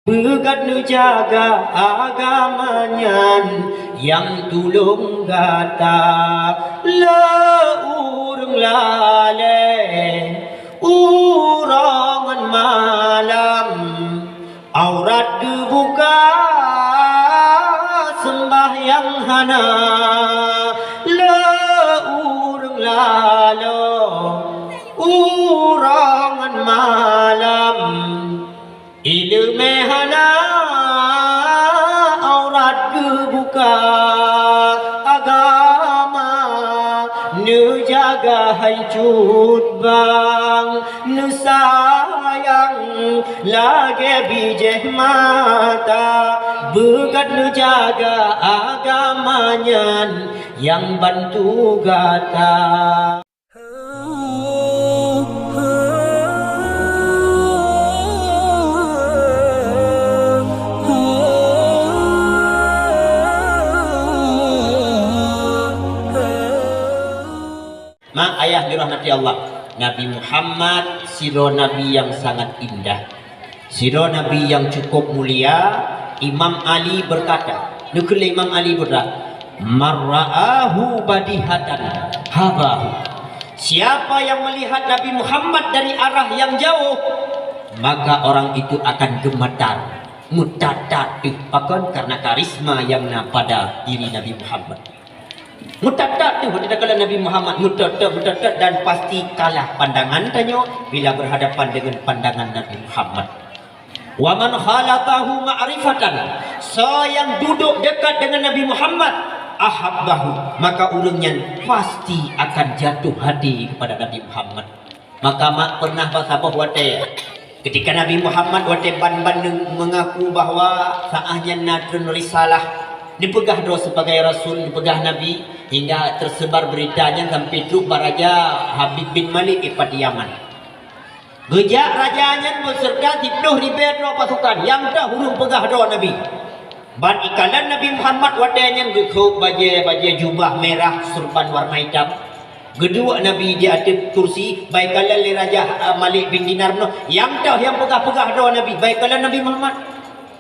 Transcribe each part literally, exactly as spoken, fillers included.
Beugat neujaga agama nyan nyang tulông gata. Le ureuëng lalée uroe ngon malam, aurat geubuka, seumbahyang hana. Le ureuëng laloe uroe ngon malam, iéleumé hana, aurat geubuka, agama neujaga hai cut bang, neusayang lagée bijéh mata. Beugat neujaga agama nyan nyang bantu gata. Mak ayah dirahmati Allah, Nabi Muhammad sidroe nabi nyang sangat indah. Sidroe nabi nyang cukup mulia. Imam Ali berkata, neukheun lé Imam Ali beureudah, "Man ra'ahu badihatan habahu." Siapa yang melihat Nabi Muhammad dari arah yang jauh, maka orang itu akan gemetar, meutat-tat teuh. Pakon? Karena karisma nyang na pada diri Nabi Muhammad. Meutat-tat teuh watée takalon Nabi Muhammad, meutot-tot, meutot-tot, dan pasti kalah pandangan tanyoe bila berhadapan dengan pandangan Nabi Muhammad. "Wa man khalatahu ma'rifatan," soe nyang duduk dekat dengan Nabi Muhammad, "ahabbahu," maka ureuëng nyan pasti akan jatuh hati kepada Nabi Muhammad. Maka mak pernah ba saboh watée, ketika Nabi Muhammad watée ban-ban neu-, mengaku bahwa saat nyan na treun risalah, neupeugah droe sebagai rasul, neupeugah nabi, hingga tersebar berita nyan sampai trok bak Raja Habib bin Malik ipat Yaman. Geujak raja nyan beuseureuta siplôh ribée droe pasukan, nyang toh ureuëng peugah droe nabi. Ban ikalon Nabi Muhammad watée nyan geukhôb bajée, bajée jubah mirah, surban warna itam. Geuduek Nabi di ateueh kursi, ban ikalon lé Raja, a, Malik bin Dinar nyoe, nyang toh nyang peugah-peugah droe nabi, ban ikalon Nabi Muhammad.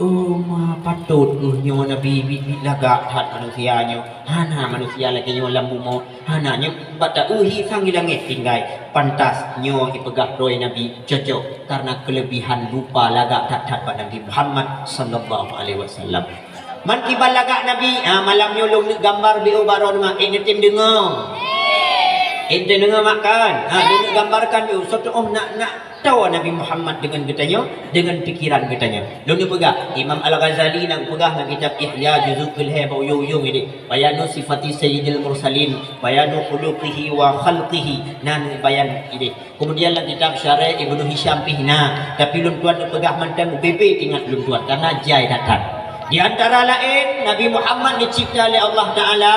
Oh, ma patot, uh, nyoe nabi, bi-, bi-, lagak that manusia nyoe. Hana manusia lagée nyoe lam bumoe. Hana nyoe bak ta-, uh, hi sang di langét tinggai. Pantas nyoe ipeugah droe nabi cocok karena kelebihan rupa lagak that-that bak Nabi Muhammad sallallahu alaihi wasallam. Man kiban lagak Nabi, ah, malam nyoe lôn neuk gambar beu baroe nyoe, eh, neutem deungoe. Eh, neutem deungoe makan. Ha, lôn neuk gambarkan beu, soe teuh oh nak, nak Tahu Nabi Muhammad dengan geutanyoe, dengan pikiran geutanyoe. Lôn peugah, Imam Al-Ghazali na peugah lam kitab Ihya juzuk keulhèe bak ujong-ujong idéh. Bayanu sifati sayyidil mursalin, bayanu khuluqihi wa khalqihi. Na neubayan idéh. Kemudian lam kitab Syarah Ibnu Hisham pih na. Tapi lôn tuan neupeugah mantong bebe teuingat lôn tuan, karena jai that-that. Di antara laén, Nabi Muhammad dicipta lé Allah Taala,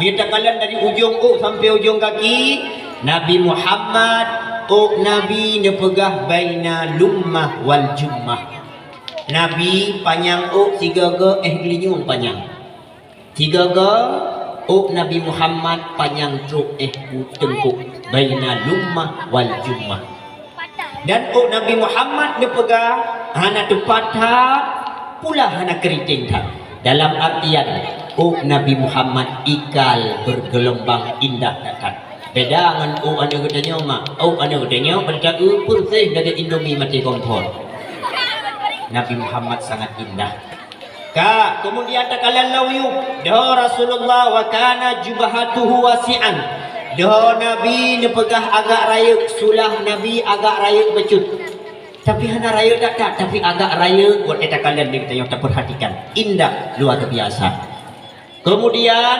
nyatakan dari ujong ôk sampai ujong kaki, Nabi Muhammad, ôk Nabi neupeugah baina lummah wal jummah. Nabi panyang ôk sigoe-goe éh geulinyueng panyang. Sigoe-goe ôk Nabi Muhammad panyang trok éh u teungkok, baina lummah wal jummah. Dan ôk Nabi Muhammad neupeugah hana teupat that, pula hana keriting that. Dalam artian, ôk Nabi Muhammad ikal bergelombang indah that-that. Beda ngon ôk aneuk geutanyoe, mak. Ôk aneuk geutanyoe beuta eu peureuseh lagèe Indomie maté kompor. Nabi Muhammad sangat indah. Ka, kemudian takalon lom yub, dho Rasulullah wa kana jubhatuhu wasi'an. Dho Nabi neupeugah agak rayeuk, sulah Nabi agak rayeuk bacut. Tapi hana rayeuk that-that, tapi agak rayeuk, watèe takalon di geutanyoe tapeurhatikan. Indah luar biasa. Kemudian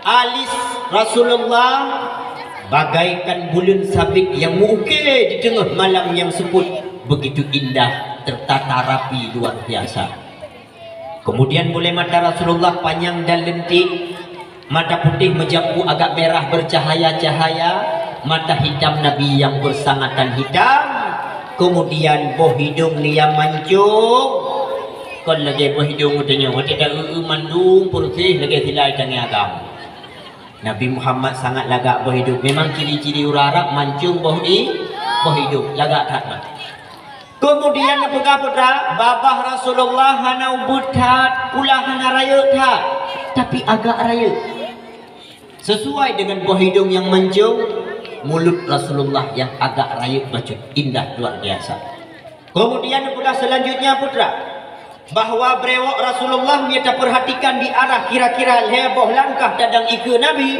alis Rasulullah bagaikan buleuen sabit nyang meu-ukèe di teungoh malam nyang seupôt, begitu indah, tertata rapi luar biasa. Kemudian bulèe mata Rasulullah panyang dan leuntiek, mata putéh meujampu agak merah bercahaya-cahaya, mata hitam Nabi nyang beusangatan hitam, kemudian boh hidong nyang mancông, kon lagèe boh hidong geutanyoe, watèe ta-eu-eu mandum peureuseh lagèe silai tangieng agam. Nabi Muhammad sangat lagak boh hidong. Memang ciri-ciri ureueng Arab mancông boh i-, boh hidong. Lagak that, bah. Kemudian Nyang geupeugah putra, babah Rasulullah hana ubit that, pula hana rayeuk that, tapi agak rayeuk. Sesuai dengan boh hidung nyang mancung, mulut Rasulullah nyang agak rayeuk bacut, indah luar biasa. Kemudian geupeugah selanjutnya putra, bahwa brewok Rasulullah meunyo tapeurhatikan di arah kira-kira lhée boh langkah tadong ikeue Nabi,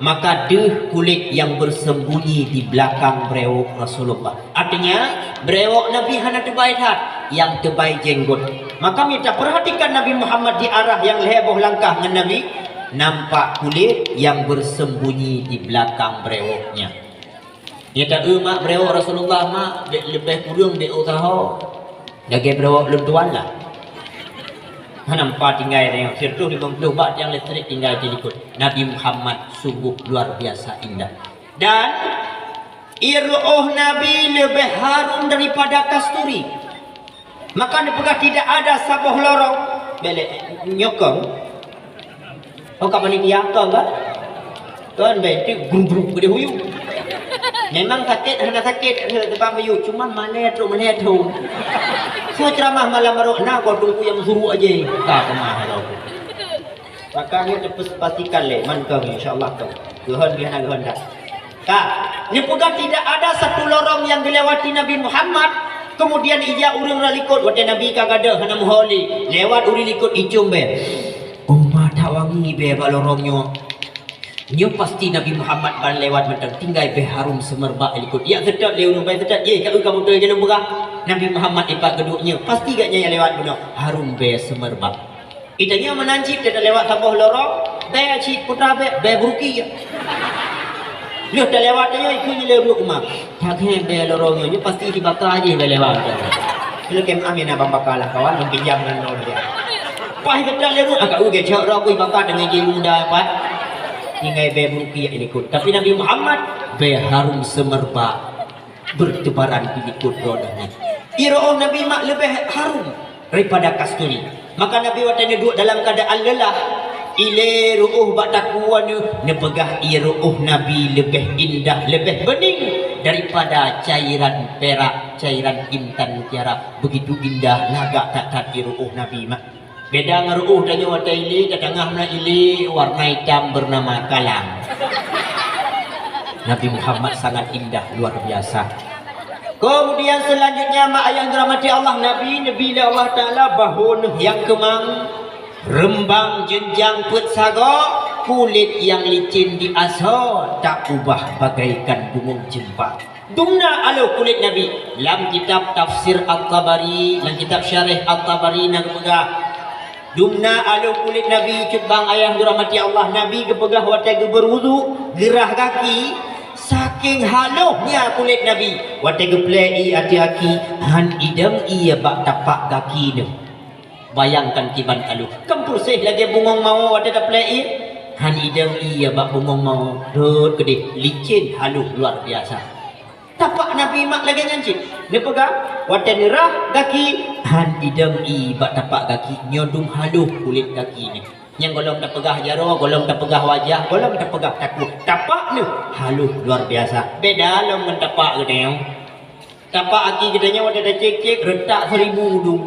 maka deuh kulét nyang beuseumbunyi di beulakang brewok Rasulullah. Artinya, brewok Nabi hana teubai that, nyang teubai jenggot. Maka meunyo tapeurhatikan Nabi Muhammad di arah nyang lhée boh langkah ngon Nabi, nampak kulét nyang beuseumbunyi di beulakang brewoknya. Nyata eu mak brewok Rasulullah mak, bèk leubeh kureueng bèk usaho. Lagèe brewok lôn tuan lah. Hana meupa tinggai nyoe, sireutoh limong ploh bat tiang listrik tinggai di likot. Nabi Muhammad sungguh luar biasa indah. Dan ié ru'oh Nabi leubeh harum daripada kasturi. Maka neupeugah tidak ada saboh lorong. Belek nyokong. Oh, ka panitia kong, kan? Kan, bèk, itu grup-grup gede huyu. Memang sakét, hana sakét, eh, teupang bayu. Cuma malèe trok, malèe trok. Semua ceramah malam baru, na kau tunggu nyang suruh aja. Ka kemah kau. Maka, nyoe teupeus-, pastikan lé, man kong, insya Allah kong. Geuhon, geuhon, geuhon dah. Ka, neupeugah tidak ada satu lorong yang dilewati Nabi Muhammad, kemudian ija ureueng rot likot, watèe Nabi ka gadôh, hana meuhôi lé. Lewat ureueng likot icum bèe. Uma that wangi bèe bak lorong nyoe. Nyoe pasti Nabi Muhammad ban lewat mantong, tinggai bèe harum seumerbak likot. Jak seutôt lé ureueng bèe seutôt, "Yeh, ka eu ka beutôi jalong peugah." Nabi Muhammad ipat geuduek nyoe, pasti gobnyan nyang lewat bunoe, harum bèe seumerbak. Geutanyoe meunan cit, talewat saboh lorong, bèe cit putra bèe, bèe buruki. Lheueh talewat tanyoe, ikheun lé ureueng uma. That kèe bèe lorong nyoe, nyoe pasti dibaka jih bèe lewat. Keuneuk kém amin abang baka lah kawan, lôn pinjam nan nol dia. Paih geutak lé ruet, agak ugé cok rot kui baka deungon jih muda pat. Tinggai bèe buruki jak likot. Tapi Nabi Muhammad, bèe harum seumerbak bertebaran di likot droeneuh nyan. Ié ru'oh Nabi mak leubeh harum daripada kasturi. Maka Nabi watèe neuduek dalam keuadaan leulah, ilé ru'oh bak takue neuh, neupeugah ié ru'oh Nabi leubeh indah, leubeh beuning daripada cairan pirak, cairan intan mutiara. Begitu indah, lagak that-that ié ru'oh Nabi mak. Beda ngon ru'oh tanyoe watèe ilé, tatangah meunan ilé warna itam bernama kalang. Nabi Muhammad sangat indah, luar biasa. Kemudian selanjutnya, mak ayah dirahmati Allah, Nabi neubi lé Allah Taala bahô neuh nyang keumang, reumbang jeunjang peuet sagoe, kulét nyang licén di asoe, taubah bagaikan bungong jeumpa. Dumna aloh kulét Nabi. Lam kitab Tafsir At-Tabari, lam kitab Syarah At-Tabari na geupeugah, dumna aloh kulét Nabi, cut bang ayah dirahmati Allah, Nabi geupeugah watèe geubeurwudu, geurah gaki, saking haloh nya kulét Nabi, watèe geuplè ié ateueh gaki, hán idong ié bak tapak gaki neuh. Bayangkan kiban ka lheueh. Kan peureséh lagèe bungong mawö watèe taplè ié. Hán idong ié bak bungong mawö. Rhot keudéh, licén, haloh, luar biasa. Tapak Nabi mak lagèe nyan cit. Neupeugah, watèe neurah gaki, hán idong ié bak tapak gaki. Nyoe dum haloh kulét gaki nyoe. Nyang gohlom tapeugah jaroe, gohlom tapeugah wajah, gohlom tapeugah takue. Tapak neuh haloh luar biasa. Beda lom ngon tapak geutanyoe. Tapak aki geutanyoe watèe tacék-cék, reutak seribu udong.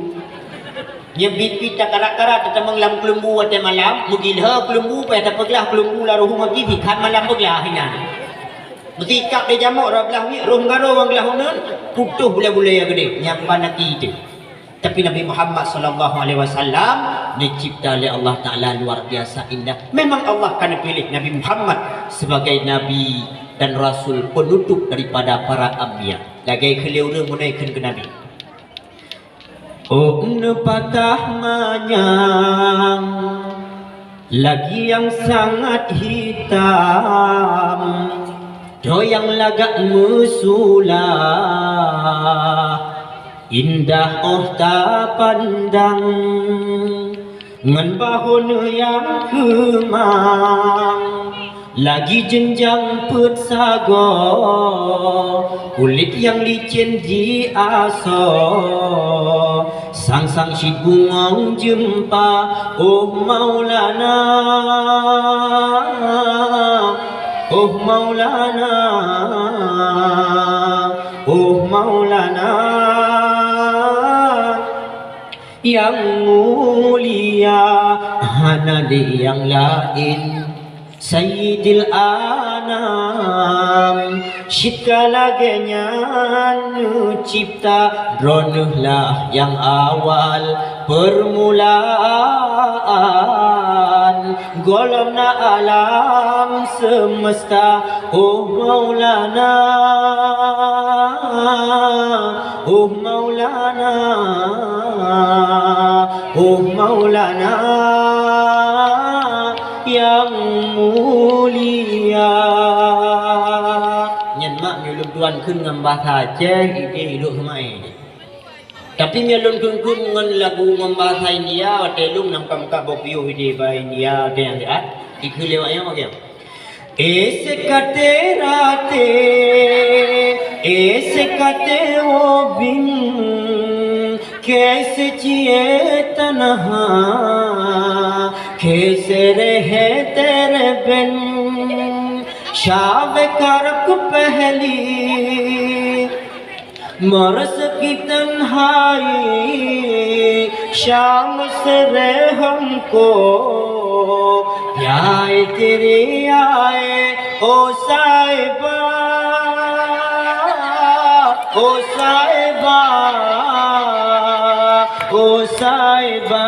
Nyan biet-biet takarat-karat tatamong lam keuleumbu watèe malam, meugilhô keuleumbu, payah tapeuglah keuleumbu lam ruhueng aki, dikhan malam peuglah inan. Meusikap lé jamok rot blah wiek, roh meugaroe ngon glah uneuen, putôh bulèe-bulèe geude, nyan ban aki teuh. Tapi Nabi Muhammad sallallahu alaihi wasallam neucipta lé Allah Taala luar biasa indah. Memang Allah ka neupiléh Nabi Muhammad sebagai nabi dan rasul penutup daripada para anbiya. Lagèe kheun lé ureueng meunoe kheun keu Nabi. Ôk neupatah manyang, lagi nyang sangat hitam, toe nyang lagak meusula, indah 'oh tapandang. Ngon bahô nyang keumang, lagi jeunjang peuet sagoe, kulét nyang licén di asoe, sang-sang cit bungong jeumpa, oh Maulana, oh Maulana, oh Maulana. Nyang mulia hana lé nyang laén, Sayyidil Anam. Cit ka lagée nyan neucipta, Droeneueh lah nyang awal peurmulaan. Gohlom na alam seumeusta, oh Maulana, oh Maulana, oh Maulana nyang mulia. Nyan mak meunyoe lôn tuan kheun ngon bahasa Aceh, idéh ilok seumai. Tapi meunyoe lôn kheun-kheun ngon lagu ngon bahasa India, watée lôn nampak-nampak boh piôh idéh ba India, watée nyang siat, ikheun lewat nyang bagian. ऐसे कटे रातें, ऐसे कटे वो दिन, कैसे जिए तन्हा, कैसे रहे तेरे बिन। शब करब पहली मर्स की तन्हाई, शाम से रे हमको प्याए तेरी आए, ओ साहिबा, ओ साहिबा, ओ साहिबा,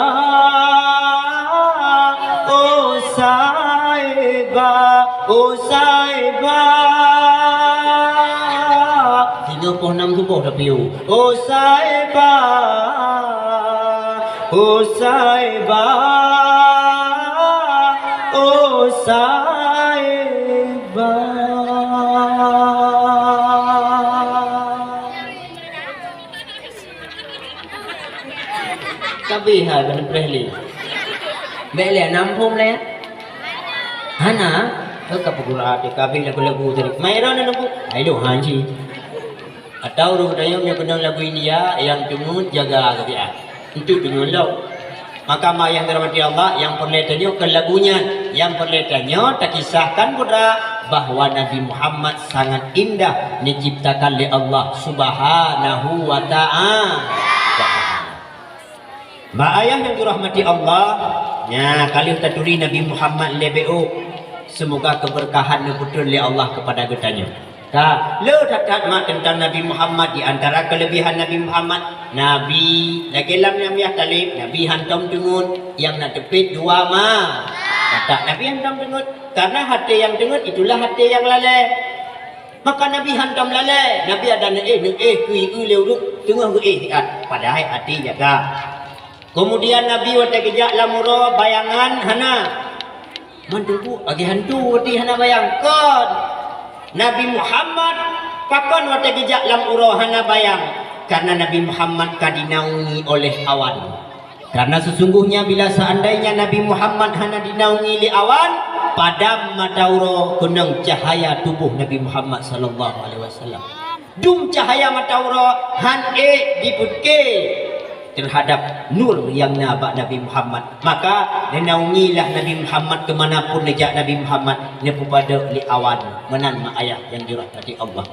ओ साहिबा, ओ साहिबा। Singoh poh nam suboh tapiôh. Oh sahiba, oh sahiba, oh sahiba. Kabeh hai ban preh lé. Bèk lé nam phom lé. Hana, ka peugura deh kabeh lagu-lagu tadi. Mai ron na bu. Hai lo han ci. Atau ureueng tanyoe meunyoe keunong lagu India nyang teungeut jaga keubiasaan. Entu teungeut lom. Maka ma nyang dirahmati Allah, nyang peureulèe tanyoe keu lagu nyan, nyang peureulèe tanyoe takisahkan buta bahwa Nabi Muhammad sangat indah diciptakan lé Allah Subhanahu wa Ta'ala. Mak ayah nyang dirahmati Allah, nya ka lheueh taturi Nabi Muhammad lé B O. Semoga keberkahan neupeutrön lé Allah kepada geutanyoe. Ka, le that-that mak teuntang Nabi Muhammad, di antara keulebihan Nabi Muhammad, Nabi, lagèe lam nyang miyah taleb, Nabi hantom teungeut, nyang na teupet dua ma. Kata Nabi hantom teungeut, karena até nyang teungeut itulah até nyang lalè. Maka Nabi hantom lalè, Nabi adak neuéh, neuéh keu ié lé ureueng teungoh geuéh siat, padahai até jaga. Keumudian Nabi watèe geujak lam uroe bayangan hana. Man teungku, lagèe hantu watèe hana bayang. Kon. Nabi Muhammad pakon watèe geujak lam uroe hana bayang? Karena Nabi Muhammad ka dinaungi oleh awan. Karena sesungguhnya bila seandainya Nabi Muhammad hana dinaungi lé awan, padam mata uroe keunong cahaya tuboh Nabi Muhammad sallallahu alaihi wasallam. Dum cahaya mata uroe han ék jipeuke terhadap nur nyang na bak Nabi Muhammad. Maka, neunaungilah Nabi Muhammad keumanapun neujak Nabi Muhammad neupeupadub lé awan. Meunan mak ayah nyang dirahmati Allah.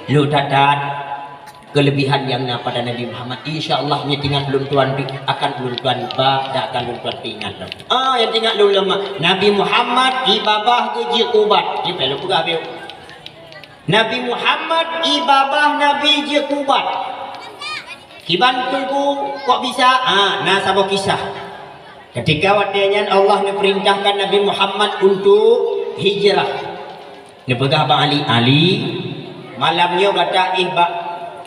Lôn that-that keulebihan nyang na pada Nabi Muhammad. Insya Allah, nyang teuingat lôn tuan pih akan lôn tuan ba dan akan lôn tuan peuingat lom. Ah, nyang teuingat lôn lom, Nabi Muhammad i babah geujeuet ubat. Nyoe pih lôn peugah beu. Nabi Muhammad i babah Nabi jeuet ubat. Kiban teungku kok bisa? Ah, na saboh kisah. Ketika watèe nyan Allah neupeurintahkan Nabi Muhammad untuk hijrah. Neupeugah bak Ali, "Ali, malam nyoe gata éh bak,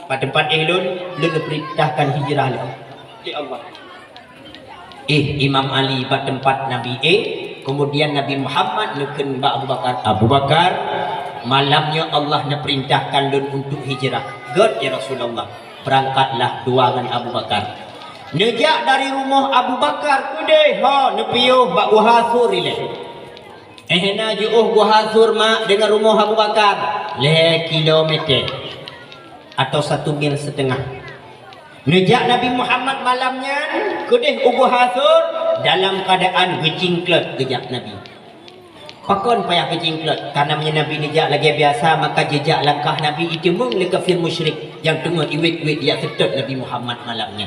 bak teumpat éh lôn, lôn neupeurintahkan hijrah lé Allah." Éh Imam Ali bak teumpat Nabi éh, keumudian Nabi Muhammad neukheun bak Abu Bakar, "Abu Bakar, malam nyoe Allah neupeurintahkan lôn untuk hijrah." "Gèt, ya Rasulullah." "Beurangkatlah dua ngon Abu Bakar." Neujak dari rumoh Abu Bakar keudéh ho neupiôh bak Guha Sur ilèe. Éh na jiôh Guha Sur mak deungon rumoh Abu Bakar lhèe kilometer atau satu mil setengah. Neujak Nabi Muhammad malam nyan keudéh u Guha Sur dalam keuadaan geucingklot geujak Nabi. Pakon payah geucingklot? Karena meunyoe Nabi neujak lagèe biasa, maka jeujak langkah Nabi iteumeung lé kafir musyrik nyang teungoh iwét-wét jak seutôt Nabi Muhammad malam nyan.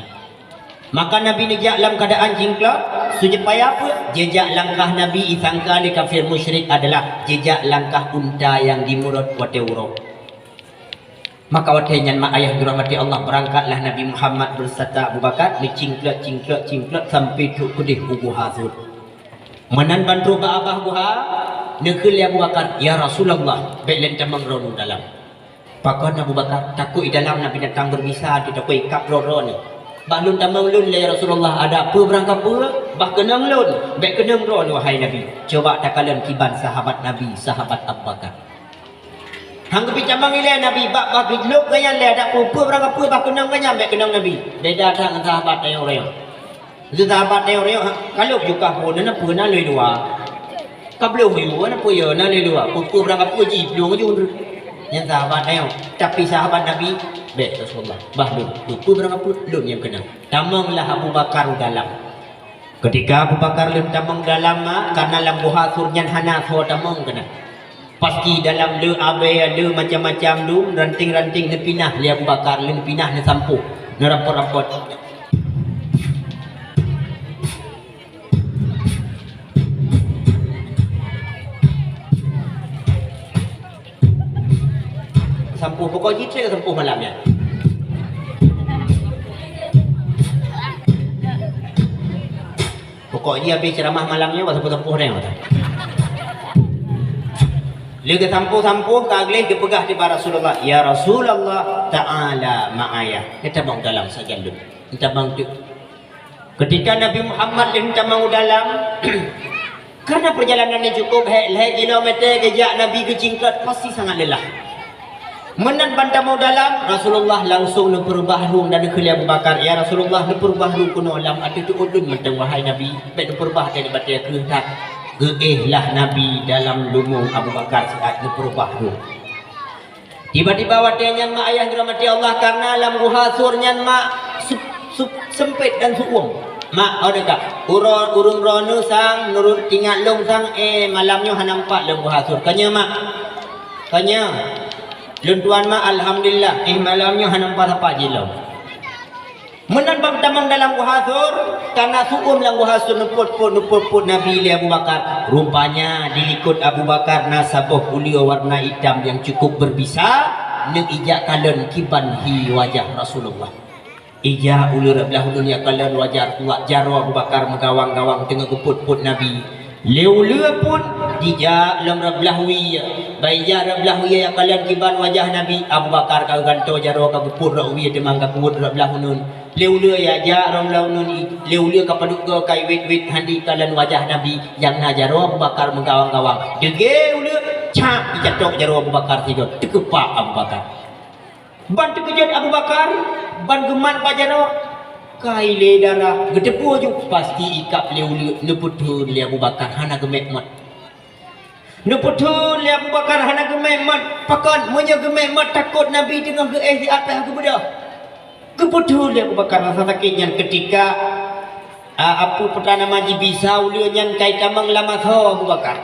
Maka Nabi neujak lam keuadaan cingklot, supaya peue? Jeujak langkah Nabi isangka lé kafé musyrik adalah jeujak langkah unta nyang jimurot watée uroe. Maka watée nyan mak ayah dirahmati Allah, beurangkatlah Nabi Muhammad beusata Abu Bakar, meucingklot, cingklot, cingklot sampoe trok keudeh u Guha Tsur. Meunan ban trok bak babah guha, neukheun lé Abu Bakar, "Ya Rasulullah, bék lé tamong droeneuh dalam." Pakon Abu Bakar? Takot i dalam na binatang beubisa, takot ikab droe-droe nyoe. Bah lôn tamong lôn lé Rasulullah, ada peue beurangkapeue, bah keunong lôn, bék keunong droeneuh wahai Nabi. Coba takalon kiban sahabat Nabi, sahabat Abu Bakar. Han geupeutamong ilée Nabi, bak bah geujlok gobnyan lé, ada peue-peue beurangkapeue bah keunong gobnyan, bék keunong Nabi. Beda that ngon sahabat tanyoe uroe nyoe. Sahabat tanyoe uroe nyoe, ka lheueh jukah phon, na peue na lheueh dua. Ka bloh yue, na peue yue, na lheueh dua. Peue-peue beurangkapeue jiplueng ju. Nyan sahabat tanyoe. Tapi sahabat Nabi, bék Rasulullah. Bah lôn, peue-peue beurangkapeue lôn nyang keunong. Tamonglah Abu Bakar u dalam. Ketika Abu Bakar lheueh tamong dalam, ma, karna lam Guha Tsur nyan hana soe tamong keunan. Pasti dalam le abée, le macam-macam dum, ranting-ranting neupinah lé Abu Bakar, le neupinah neusampôh, neurampot-rampot. Sampôh, pokok jih trép sampôh malam nyan. Pokok jih habéh ceuramah malam nyan, sampôh-sampôh nyan. Lheueh geusampôh-sampôh, ka gleh geupeugah diba Rasulullah, "Ya Rasulullah, ta'ala ma'aya." Neutamong dalam sajan lôn. Neutamong teuk. Ketika Nabi Muhammad lheueh tamong u dalam, karena perjalanan yang cukup hék, lhée kilometer geujak Nabi geucingklot, pasti sangat lelah. Meunan ban tamong u dalam, Rasulullah langsung neupeurubah rueng dan neukheun lé Abu Bakar, "Ya Rasulullah, neupeurubah rueng keunoe lam ateueh teuôt lôn mantong, wahai Nabi, bék neupeurubah dari batée kreueh that." Geuéh lah Nabi dalam lungông Abu Bakar siat neupeurubah rueng. Tiba-tiba watée nyan mak ayah dirahmati Allah, karna lam Guha Tsur nyan mak sup-, sup-, sempit dan su'uem. Mak, oh deka, uroe ureuëng droeneuh sang, nurot ingat lôn sang, eh, malam nyoe hana meupat lôn Guha Tsur. Ka nyoe mak, ka nyoe. Lôn tuan mak, alhamdulillah, eh, malam nyoe hana meupat sapa jih lôn. Meunan ban tamong dalam Guha Tsur, kana su'uem lam Guha Tsur neupot-pot, neupot-pot Nabi lé Abu Bakar. Rupanya di likot Abu Bakar na saboh uleue warna itam nyang cukup berbisa, neuk ijak kalon kiban hi wajah Rasulullah. Ijak uleue rot blah uneun ijak kalon wajah Rasulullah, jaroe Abu Bakar meugawang-gawang teungoh geupot-pot Nabi. Lé uleue pun jijak lom rot blah wie. Ban ijak rot blah wie ijak kalon kiban wajah Nabi, Abu Bakar ka geugantoe jaroe ka geupot rot wie teuma ka geuwot rot blah uneun. Lé uleue ijak jak rot blah uneun, lé uleue ka padub goe ka iwet-wet hana jikalon wajah Nabi nyang na jaroe Abu Bakar meugawang-gawang. Deungoe uleue, cap jicatok jaroe Abu Bakar sigoe, teukeupak Abu Bakar. Ban teukeujot Abu Bakar, ban geumat bak jaroe, ka ilée darah, geuteupeue ju, pasti ikab lé uleue, neupeutheun lé Abu Bakar hana geumék mat. Neupeutheun lé Abu Bakar hana geumék mat, pakon meunyoe geumék mat takot Nabi teungoh geuéh siat pih geubeudôh. Geupeutheun lé Abu Bakar rasa sakét nyan keutika, a, apu peutama jibisa uleue nyan kai tamong lam asoe Abu Bakar.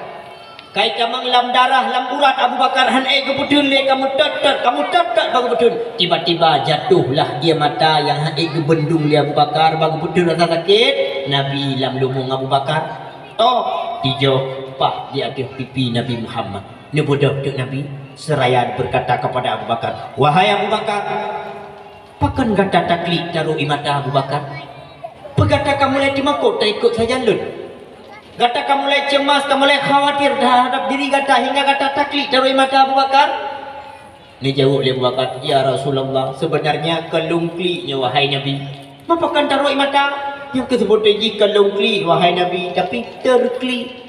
Kai tamong lam darah, lam urat Abu Bakar, han ék geupeutheun lé, ka meutot-tot, ka meutot-tot bak geupeutheun. Tiba-tiba jatohlah ie mata nyang han ék geubendong lé Abu Bakar bak geupeutheun rasa sakét Nabi lam lungông Abu Bakar. Toh, tijoh paih di ateueh pipi Nabi Muhammad. Neubeudôh teuk Nabi, seraya beukata kepada Abu Bakar, "Wahai Abu Bakar, pakon gata taklik taroh ie mata Abu Bakar? Peugata ka mulai teumakot taikot sajan lôn? Gata ka mulai ceumas, ka mulai khawatir teuhadab diri gata hingga gata taklik taroh ie mata Abu Bakar?" Neujaweueb lé Abu Bakar, "Ya Rasulullah, sebenarnya kon lôn klik nyoe, wahai Nabi." "Mapakon taroh ie mata?" "Nyang keuseubut jih kon lôn klik, wahai Nabi, tapi teurklik."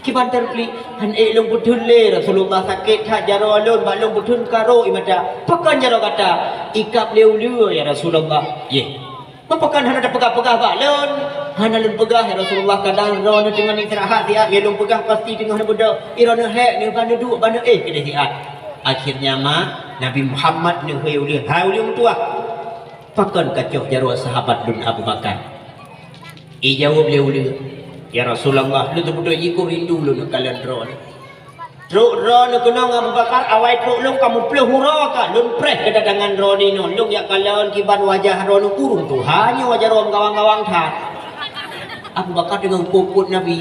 "Kiban teurklik?" "Han ék lôn peutheun lé Rasulullah, sakét that jaroe lôn, bak lôn peutheun ka roh ie mata." "Pakon jaroe gata?" "Ikab lé uleue, ya Rasulullah." "Yeh." "Mapakon hana tapeugah-peugah bak lôn?" "Hana lôn peugah, ya Rasulullah, kadang droeneuh teungoh istirahat siat, lé lôn peugah pasti teungoh neubeudôh. Droeneuh hék, neuba neuduek, ba neuéh keudeh siat." Akhirnya mak, Nabi Muhammad neuhôi uleue, "Hai uleue meutuwah, pakon kacoh jaroe sahabat lôn Abu Bakar?" Ijaweueb lé uleue, "Ya Rasulullah, lôn teupeuteuh jikuk rindu lôn kalon droeneuh." Trok droeneuh keunong Abu Bakar, awai trok lôn ka muplôh uroe ka lôn preh keudatangan droeneuh inoe. Lôn jak kalon kiban wajah droeneuh, ureuëng tuha nyoe jaroe meugawang-gawang that. Abu Bakar deungon peuet-peuet Nabi.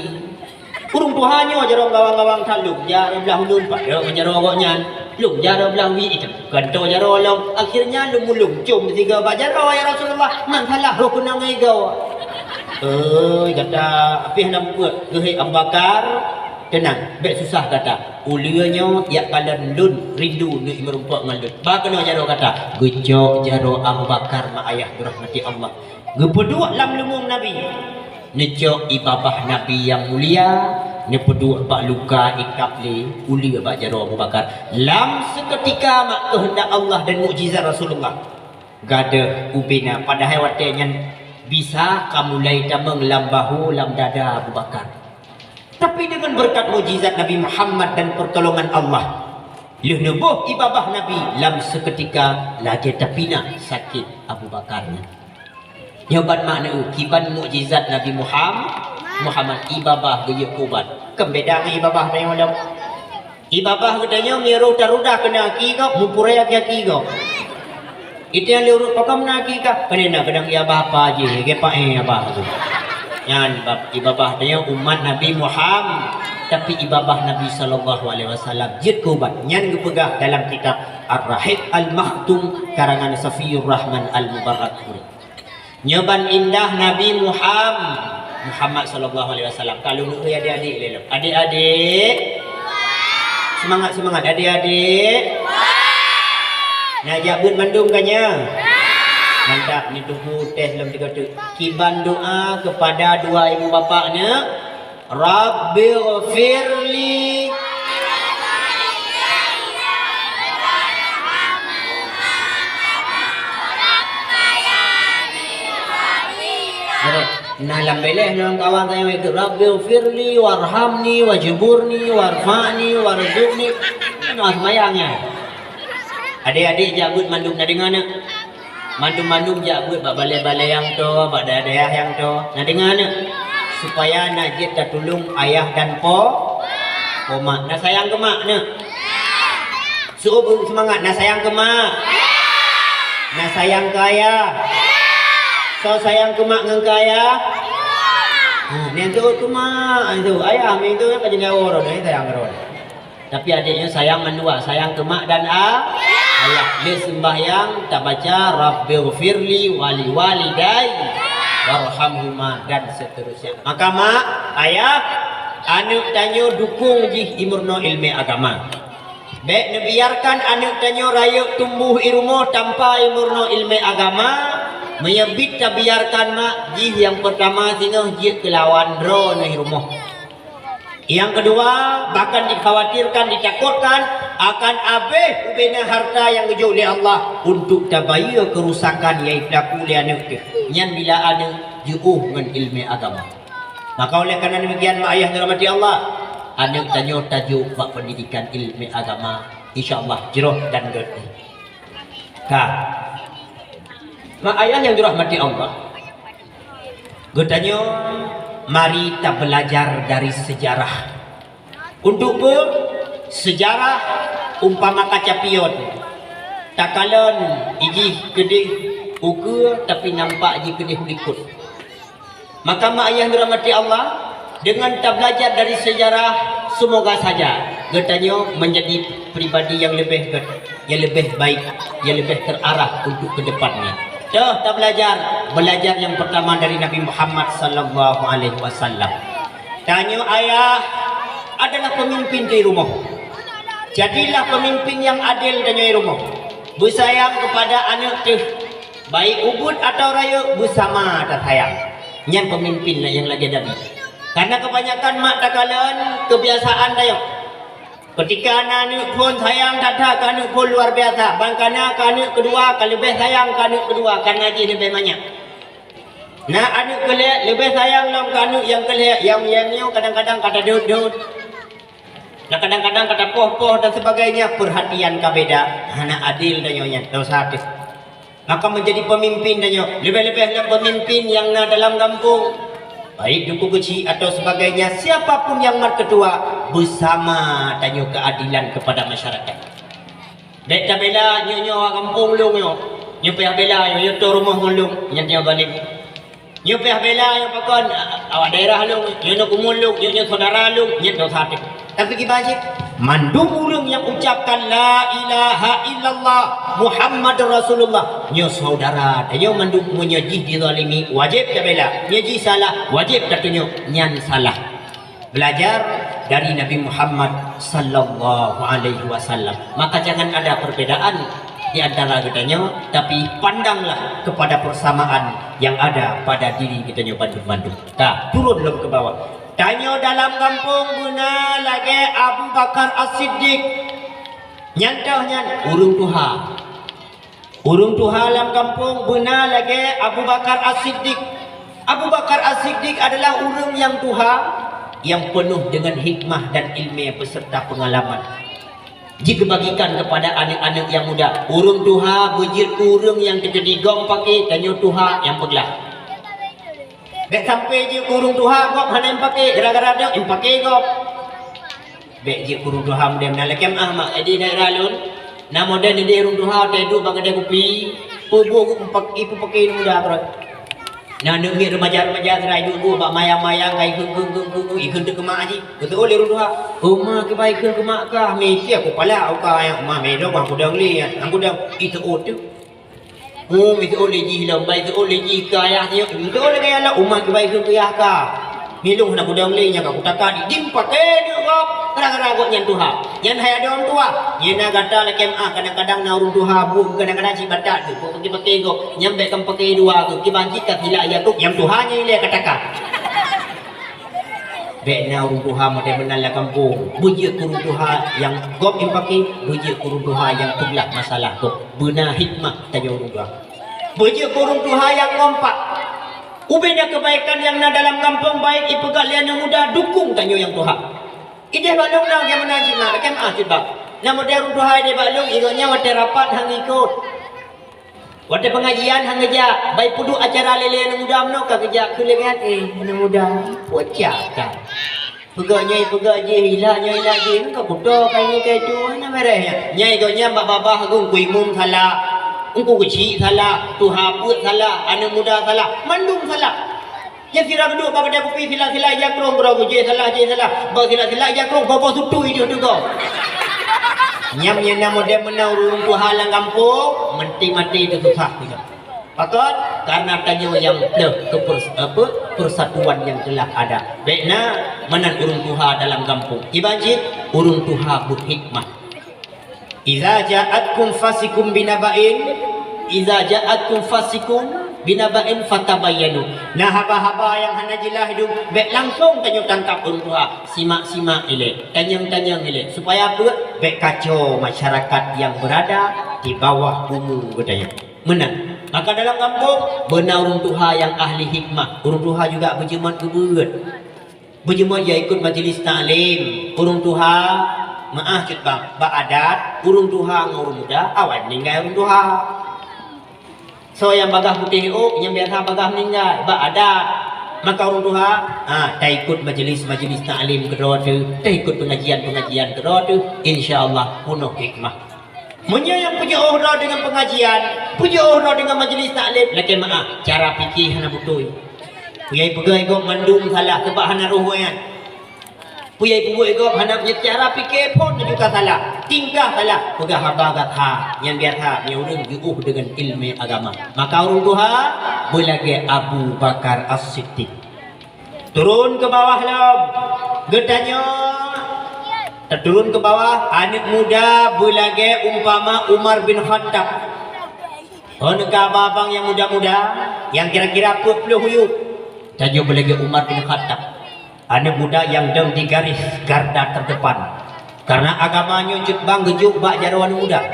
Ureuëng tuha nyoe jaroe meugawang-gawang that, lôn jak blah ulôn padub jaroe gobnyan. Lôn jak blah wie itu. Gantoe jaroe lom, akhirnya lôn mulông com sigoe bak jaroe, "Ya Rasulullah, man salah roh keunong igoe." "Oi, gata pih hana mupeue," geuhé Abu Bakar, "teunang, bék susah gata. Uleue nyoe jak kalon lôn rindu neuh meurumpok ngon lôn. Ba keunoe jaroe gata." Geucok jaroe Abu Bakar, mak ayah dirahmati Allah. Geupeuduek lam leumueng Nabi. Neucok ie babah Nabi nyang mulia, neupeuduek bak luka ikab lé uleue bak jaroe Abu Bakar. Lam seukeutika mak keuheundak Allah dan mukjizat Rasulullah, gadôh ubena, padahai watée nyan bisa ka mulai tamong lam bahu, lam dada Abu Bakar. Tapi deungon beureukat mukjizat Nabi Muhammad dan peurtolongan Allah, lheueh neuboh ie babah Nabi, lam seukeutika lagée tapinah sakét Abu Bakar nyan. Nyoe ban makna kiban mukjizat Nabi Muham-, Muhammad, ie babah geuyue ubat. Kan beda ngon ie babah tanyoe lom. Ie babah geutanyoe meunyoe tarudah keunan aki gob, mupurée aki-aki gob. Itu nyang lé ureuëng pakon na aki kah? Pane na keudang ie babah apa jih, geupaéh babah tu. Nyan bab ie babah tanyoe umat Nabi Muham-, tapi ie babah Nabi sallallahu alaihi wasallam jeuet keu ubat. Nyan geupeugah dalam kitab Ar-Rahiq Al-Makhtum karangan Safiyur Rahman Al-Mubarakfuri. Nyoe ban indah Nabi Muham-, Muhammad sallallahu alaihi wasallam. Ka lôn neueu adik-adik lé lom. Adik-adik. Seumangat, seumangat adik-adik. Na jak beuet mandum ka nyoe? Mantap, ni tuhu tes lom tiga tu. Kiban doa kepada dua ibu bapak nyoe. Rabbighfirli. Nah, lam béléh nyoe kawan tanyoe ikot, "Rabbighfirli warhamni wajburni warfa'ni warzuqni." Nyoe seumayang nyan. Adik-adik jak beuet mandum na deungoe nyoe. Mandum-mandum jak beuet bak balée-balée nyang toe, bak dayah-dayah nyang toe. Na deungoe nyoe, supaya na jeuet tatulông ayah dan po, po mak. Na sayang keu mak nyoe? Seuôt seumangat, na sayang keu mak? Na sayang keu ayah? Soe sayang keu mak ngon keu ayah? Ha, nyang seuôt keu mak, nyang seuôt ayah, nyang seuôt apa jeunah orang, nyang sayang keu orang. Tapi adiknya sayang mandua, sayang keu mak dan a-, ayah. Lé sembahyang tabaca, "Rabbighfirli wali walidayya warhamhuma," dan seterusnya. Maka mak, ayah, aneuk tanyoe dukung jih i meurunoe ilmé agama. Bék neubiarkan aneuk tanyoe rayeuk tumbuh i rumoh tanpa i meurunoe ilmé agama. Meunyoe bit tabiarkan mak, jih nyang peurtama singoh jeuet keu lawan droeneuh i rumoh. Nyang keudua, bahkan dikhawatirkan, ditakotkan akan abéh ubena harta nyang geujok lé Allah untuk tabayeue keurusakan nyang jipelaku lé aneuk teuh. Nyan bila aneuk jiôh ngon ilmé agama. Maka oleh karena demikian, mak ayah dirahmati Allah, aneuk tanyoe tajok bak pendidikan ilmé agama, insya Allah jroh dan gét. Ka. Mak ayah nyang dirahmati Allah, geutanyoe mari tabeulajar dari seujarah. Untuk peue? Seujarah umpama kaca pion. Takalon ijih keudeh ukeue, tapi nampak jih keudeh likot. Maka mak ayah dirahmati Allah, dengan tabelajar dari sejarah, semoga saja geutanyoe menjadi pribadi yang lebih ber-, yang lebih baik, yang lebih terarah untuk ke depannya. Toh tabelajar, belajar yang pertama dari Nabi Muhammad sallallahu alaihi wasallam. Tanyoe ayah adalah pemimpin di rumah. Jadilah pemimpin yang adil tanyoe di rumah. Beusayang kepada aneuk teuh. Baik ubit atawa rayeuk, beusama tasayang. Nyan peumimpin nyang lagée Nabi. Karena kebanyakan mak takalon keubiasaan tanyoe. Keutika na aneuk phon sayang that-that keu aneuk phon luar biasa, ban kana keu aneuk keudua ka leubeh sayang keu aneuk keudua, karena jih leubeh manyak. Na aneuk keu lhée leubeh sayang lom keu aneuk nyang keu lhée, nyang, nyang nyoe kadang-kadang ka tadot-dot. Na kadang-kadang ka tapoh-poh dan sebagainya, perhatian ka beda, hana adil tanyoe nyan, desya teuh. Maka menjadi pemimpin tanyoe, leubeh-leubeh lom pemimpin nyang na dalam gampông. Baik Teungku Keuchik atau sebagainya, siapa pun yang mat ketua, beusama tanyoe keuadilan kepada masyarakat. Bèk tabela nyoe-nyoe awak gampông lôn nyoe. Nyoe payah bela nyoe, nyoe tuan rumoh ngon lôn, nyan nyoe zalim. Nyoe payah bela nyoe pakon, a-, awak daerah lôn, nyoe, nyoe keumun lôn, nyoe, nyoe saudara lôn, nyan dosa teuh. Tapi kiban cit, mandum ureueng nyang ucapkan la ilaha illallah Muhammadur Rasulullah, nyoe saudara tanyoe mandum. Meunyoe jih dizalimi, wajéb tabela. Nyoe jih salah, wajéb tatunyok nyan salah. Belajar dari Nabi Muhammad sallallahu alaihi wasallam. Maka jangan ada perbedaan di antara geutanyoe, tapi pandanglah kepada persamaan yang ada pada diri geutanyoe bandum-bandum. Ka, turun lom keu bawah. Tanyoe dalam gampông beuna lagèe Abu Bakar As-Siddiq. Nyan toh nyan, ureueng tuha. Ureueng tuha lam gampông beuna lagèe Abu Bakar As-Siddiq. Abu Bakar As-Siddiq adalah ureueng nyang tuha, nyang peunoh deungon hikmah dan ileumèe beserta peungalaman. Jikeubagikan kepada aneuk-aneuk nyang muda. Ureueng tuha beujeuet keu ureueng nyang teukeudi gob pake, tanyoe tuha nyang peuglah. Bèk sampoe jeuet keu ureueng tuha gob hana jipaké, gara-gara nyoe jipaké gob. Bèk jeuet keu ureueng tuha model meunan. Lakèe meu'ah mak, di daerah lôn na model idéh ureueng tuha watèe duek bak keudè kupi, peubuet geuh jipaké, jipaké aneuk muda keudroe. Na aneuk miet remaja-remaja sira duek-duek bak mayang-mayang, ka jikheun-kheun, kheun-kheun, jikheun teuk keu mak jih. Geuseuôt lé ureueng tuha, "Oh ma, kiban jikheun keu mak kah?" Meusiek kupala, "Oh ka, ma, meusidroe bah kudong lé, nyan kudong." Jiseuôt teuk. Oh, meusidroe lé jih lom, bah sidroe lé jih keu ayah nyoe, sidroe lé keu ayah lom, uma kiban keu ayah ka. Nyoe lôn hana kudong lé, nyan ka kutaka di, jipaké duek gob, gara-gara gobnyan tuha. Nyan hai adoe tuha. Nyan na gata lakèe meu'ah, kadang-kadang na ureueng tuha buet, kadang-kadang cit batat tu, paké-paké gob. Nyan bèk kamoe paké dua tu, kiban cit ka silak jak trok, nyang tuha nyan ilèe ka taka. Bèk na ureueng tuha model meunan lam gampông. Beujeuet keu ureueng tuha nyang gob jipaké, beujeuet keu ureueng tuha nyang peuglah masalah gob. Beuna hikmah tanyoe ureueng tuha. Beujeuet keu ureueng tuha nyang kompak. Ubé na keubaikan nyang na dalam gampông, baik jipeugah lé aneuk muda, dukung tanyoe nyang tuha. Idéh bak lôn na, bagaimana cit na, lakèe meu'ah cit bang. Na model ureueng tuha idéh bak lôn, gobnyan watèe rapat han ikot. Watèe pengajian han geujak, bah jipeuduek acara lé-lé aneuk muda meunoe ka geujak keu lé nyan, "Eh, aneuk muda, peue cit ka? Peugah nyoe, peugah jih, ilak nyoe, ilak jih, ka kuto, ka ini, ka itu, hana beureh nyan." Nyan gobnyan bak babah Teungku Imum salah, Teungku Keuchik salah, tuha peuet salah, aneuk muda salah, mandum salah. Nyan sira geuduek bak keudè kupi, sila-sila ija krông, keudroe jih salah, jih salah. Bak sila-sila ija krông, boh-boh sutui jih teugoe. Nyan, nyan na model meunan ureueng tuha lam gampông, maté-maté teususah. Pakon? Karena tanyoe nyang pleuh keu pers-, apa, persatuan nyang teulah ada. Bèk na meunan ureueng tuha dalam gampông. Kiban cit, ureueng tuha beuhikmah. "Iza ja'atkum fasikum binaba'in, iza ja'atkum fasikum binaba'in fatabayyanu." Na haba-haba nyang hana jeulaih dum, bèk langsông tanyoe tangkap ureueng tuha. Simak-simak ilèe, tanyong-tanyong ilèe. Supaya peue? Bèk kacau masyarakat nyang beurada di bawah umu geutanyoe. Meunan. Maka dalam gampông, beuna ureueng tuha nyang ahli hikmah. Ureueng tuha juga beujeuet geubeuet. Beujeuet jak ikot majlis taklim, ureueng tuha, meu'ah cut bang, bak adat, ureueng tuha ngon ureueng muda awai meuninggai ureueng tuha. Soe nyang bagaih putéh ôk, nyang biasa bagaih meuninggai, bak adat. Maka ureueng tuha, ha, taikot majlis-majlis taklim keudroe teuh, taikot pengajian-pengajian keudroe teuh, insya Allah peunoh hikmah. Meunyoe nyang peujiôh droe deungon pengajian, peujiôh droe deungon majlis taklim, lakèe meu'ah, cara piké hana beutôi. Peue nyang jipeugah gob mandum salah, sabab hana roh nyan. Peue nyang jipeugah gob hana, cara piké phon juga salah, tingkah salah, peugah haba gata nyang biasa, nyang ureueng jiôh deungon ileumèe agama. Maka ureueng tuha beulagèe Abu Bakar As-Siddiq. Turun keu bawah lom. Geutanyoe taturun keu bawah, aneuk muda beulagèe umpama Umar bin Khattab. Hana ka abang-abang nyang muda-muda, nyang kira-kira peuet ploh yup. Tanyoe beulagèe Umar bin Khattab. Aneuk muda nyang dong di garis garda terdepan. Karena agama nyoe cut bang geujok bak jaroe aneuk muda.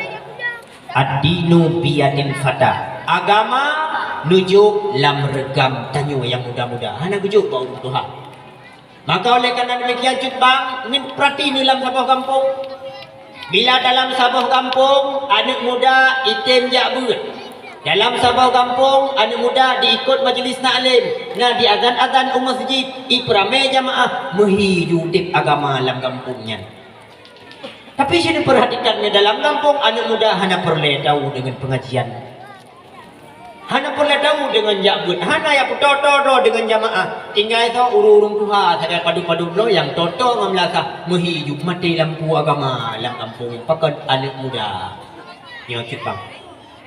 Ad-dinu biyadil fata. Agama neujok lam reugam tanyoe nyang muda-muda. Hana geujok bak ureueng tuha. Maka oleh karena demikian cut bang, neupeurati neuh lam saboh gampông. Bila dalam saboh gampông, aneuk muda item jak beuet. Dalam saboh gampông, aneuk muda diikot majeulis taklim, na diazan-azan u meuseujid, ipeuramé jamaah, meuhi ju udeb agama lam gampông nyan. Tapi si neupeurhatikan nyoe dalam gampông, aneuk muda hana peureulée tahu deungon peungajian. Hana peureulée tahu deungon jak beuet, hana jak peutoe-toe droe deungon jamaah. Tinggai soe ureuëng-ureuëng tuha sagai padub-padub droe nyang toe-toe ngon meulasah, meuhi ju maté lampu agama lam gampông, pakon aneuk muda. Nyoe cit bang.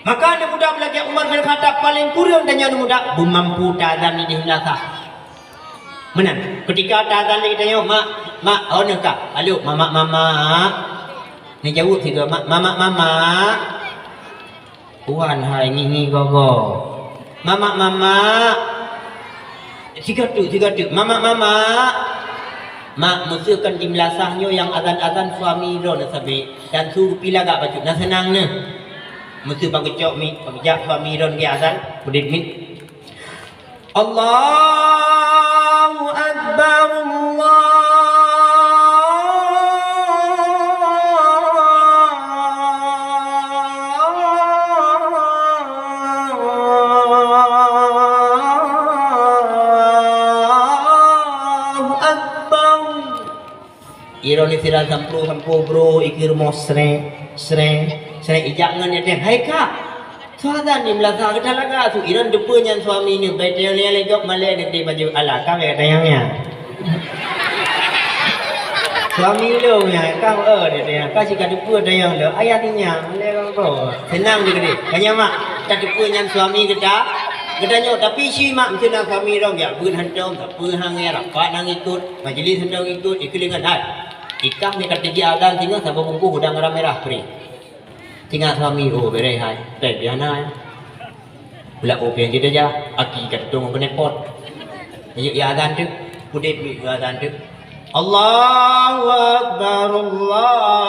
Maka aneuk muda beulagée Umar bin Khattab, paleng kureueng tanyoe aneuk muda beumampu taazan ideh meulasah. Meunan, keutika taazan lé geutanyoe, "Mak, mak, ho neuh kah?" "Alo, mamak, mamak." Neujaweueb sigoe, "Mak, mamak, mamak." Wan hai ngieng-ngieng goe-goe. "Mamak, mamak." Sigoe teuk, sigoe teuk. "Mamak, mamak." "Mak, meuseu kon di meulasah nyoe nyang azan-azan suami droeneuh sabe, dan su geupi lagak bacut, na seunang neuh." Meuseu bak geucok mi, bak geujak suami droeneuh geuazan, udeb miet. Allahu Akbar, Allahu Akbar. Iroe ni sira sampru-sampru bro, ikir mo sreng, sreng, sreng ijak ngon nyan, "Hai kak, soe azan di meulasah geuta laga su?" Iroe deupeu nyan suami ni, bai tayang lé gop malée di baju ala ka bai tayang nyan. Suami lôn nyan, ka eh di tayang, ka si ka deupeu tayang lôn, ayah di nyan, malée gop. Seunang di gede. Kanya mak, ka deupeu nyan suami geuta, geutanyoe, tapi si mak meucuna suami dong, ya beuet hantom, sapeue hang ya rapat nang ikut. Majlis hantom ikut, ikeulingan hai. Ikah ni ka teuji azan singoh saboh bungkôh udang garam mirah pri. Singat suami, oh bereh hai. Teh biana hai. Bela oh pian jeda ja, aki ka tutong kena pot. Ayo ya azan tu, udeb mi azan tu. Allahu Akbar, Allah.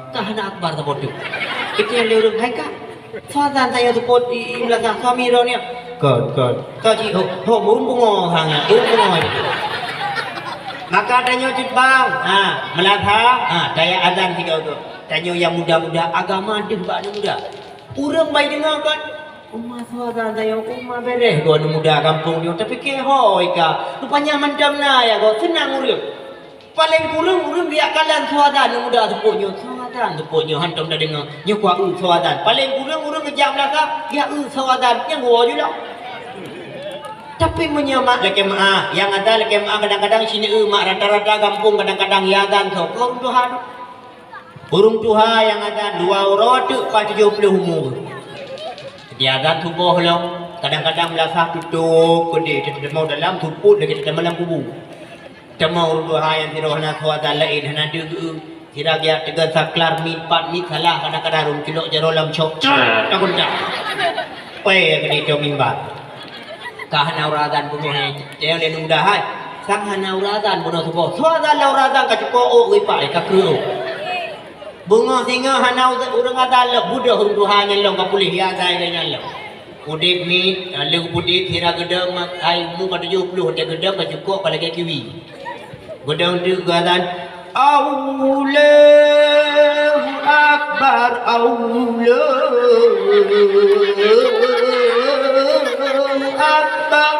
Ka hana akbar saboh teuk. Itu nyang lé ureuëng, "Hai kak, soe azan tanyoe seupôt i, i meulasah suami droeneuh?" "Kon, kon." Ka cit, "Ho, ho, ureuëng pungo sang nyan, ureuëng pungo." Maka tanyoe cit bang, ha, meulasah, ha, taya azan sigoe-goe. Tanyoe nyang muda-muda, agama deuh bak aneuk muda. Ureuëng bai deungoe kon, "Uma soe azan tanyoe, uma bereh goe aneuk muda gampông nyoe." Tapi keu hôi ka, rupanya mantong na ya goe, seunang ureuëng. Paleng kureueng ureuëng geujak kalon soe azan aneuk muda seupôt nyoe, soe azan seupôt nyoe hantom tadeungoe, nyoe kuah eu soe azan. Paleng kureueng ureuëng geujak meulasah, geujak eu soe azan, nyang geuwoe ju lom. Tapi meunyoe mak lakée meu'ah, nyang ada lakée meu'ah kadang-kadang sineuk eu mak rata-rata gampông kadang-kadang ya azan soe, keu ureuëng tuha. Ureuëng tuha nyang azan dua uroe teuk pat tujoh ploh umu. Di azan suboh lom, kadang-kadang meulasah tutôp keudeh, teuteumé dalam seupôt lagée teuteumé lam kubu. Teuma ureuëng tuha nyang sidroe hana soe azan laén hana deuh geu-eu. Sira geujak teugon saklar miet pat miet salah kadang-kadang rhom culok jaroe lam cok. Cok! Takon cak. Pée keuneuk cok mimba. Ka hana uroe azan bunoe hai. Teuh lé aneuk muda hai. Sang hana uroe azan bunoe suboh. Soe azan lam uroe azan ka cuko ôk geuipak, eh, ka kreueh ôk. Beungoh singoh hana ureuëng azan lom, beudôh ureuëng tuha nyan lom ka puléh ya azan nyan lom. Udeb miet, lheueh udeb sira geudong mak hai umu ka tujoh ploh, watée geudong ka cukok ka lagée kiwi. Geudong teuk geuazan, "Allahu Akbar, Allahu Akbar."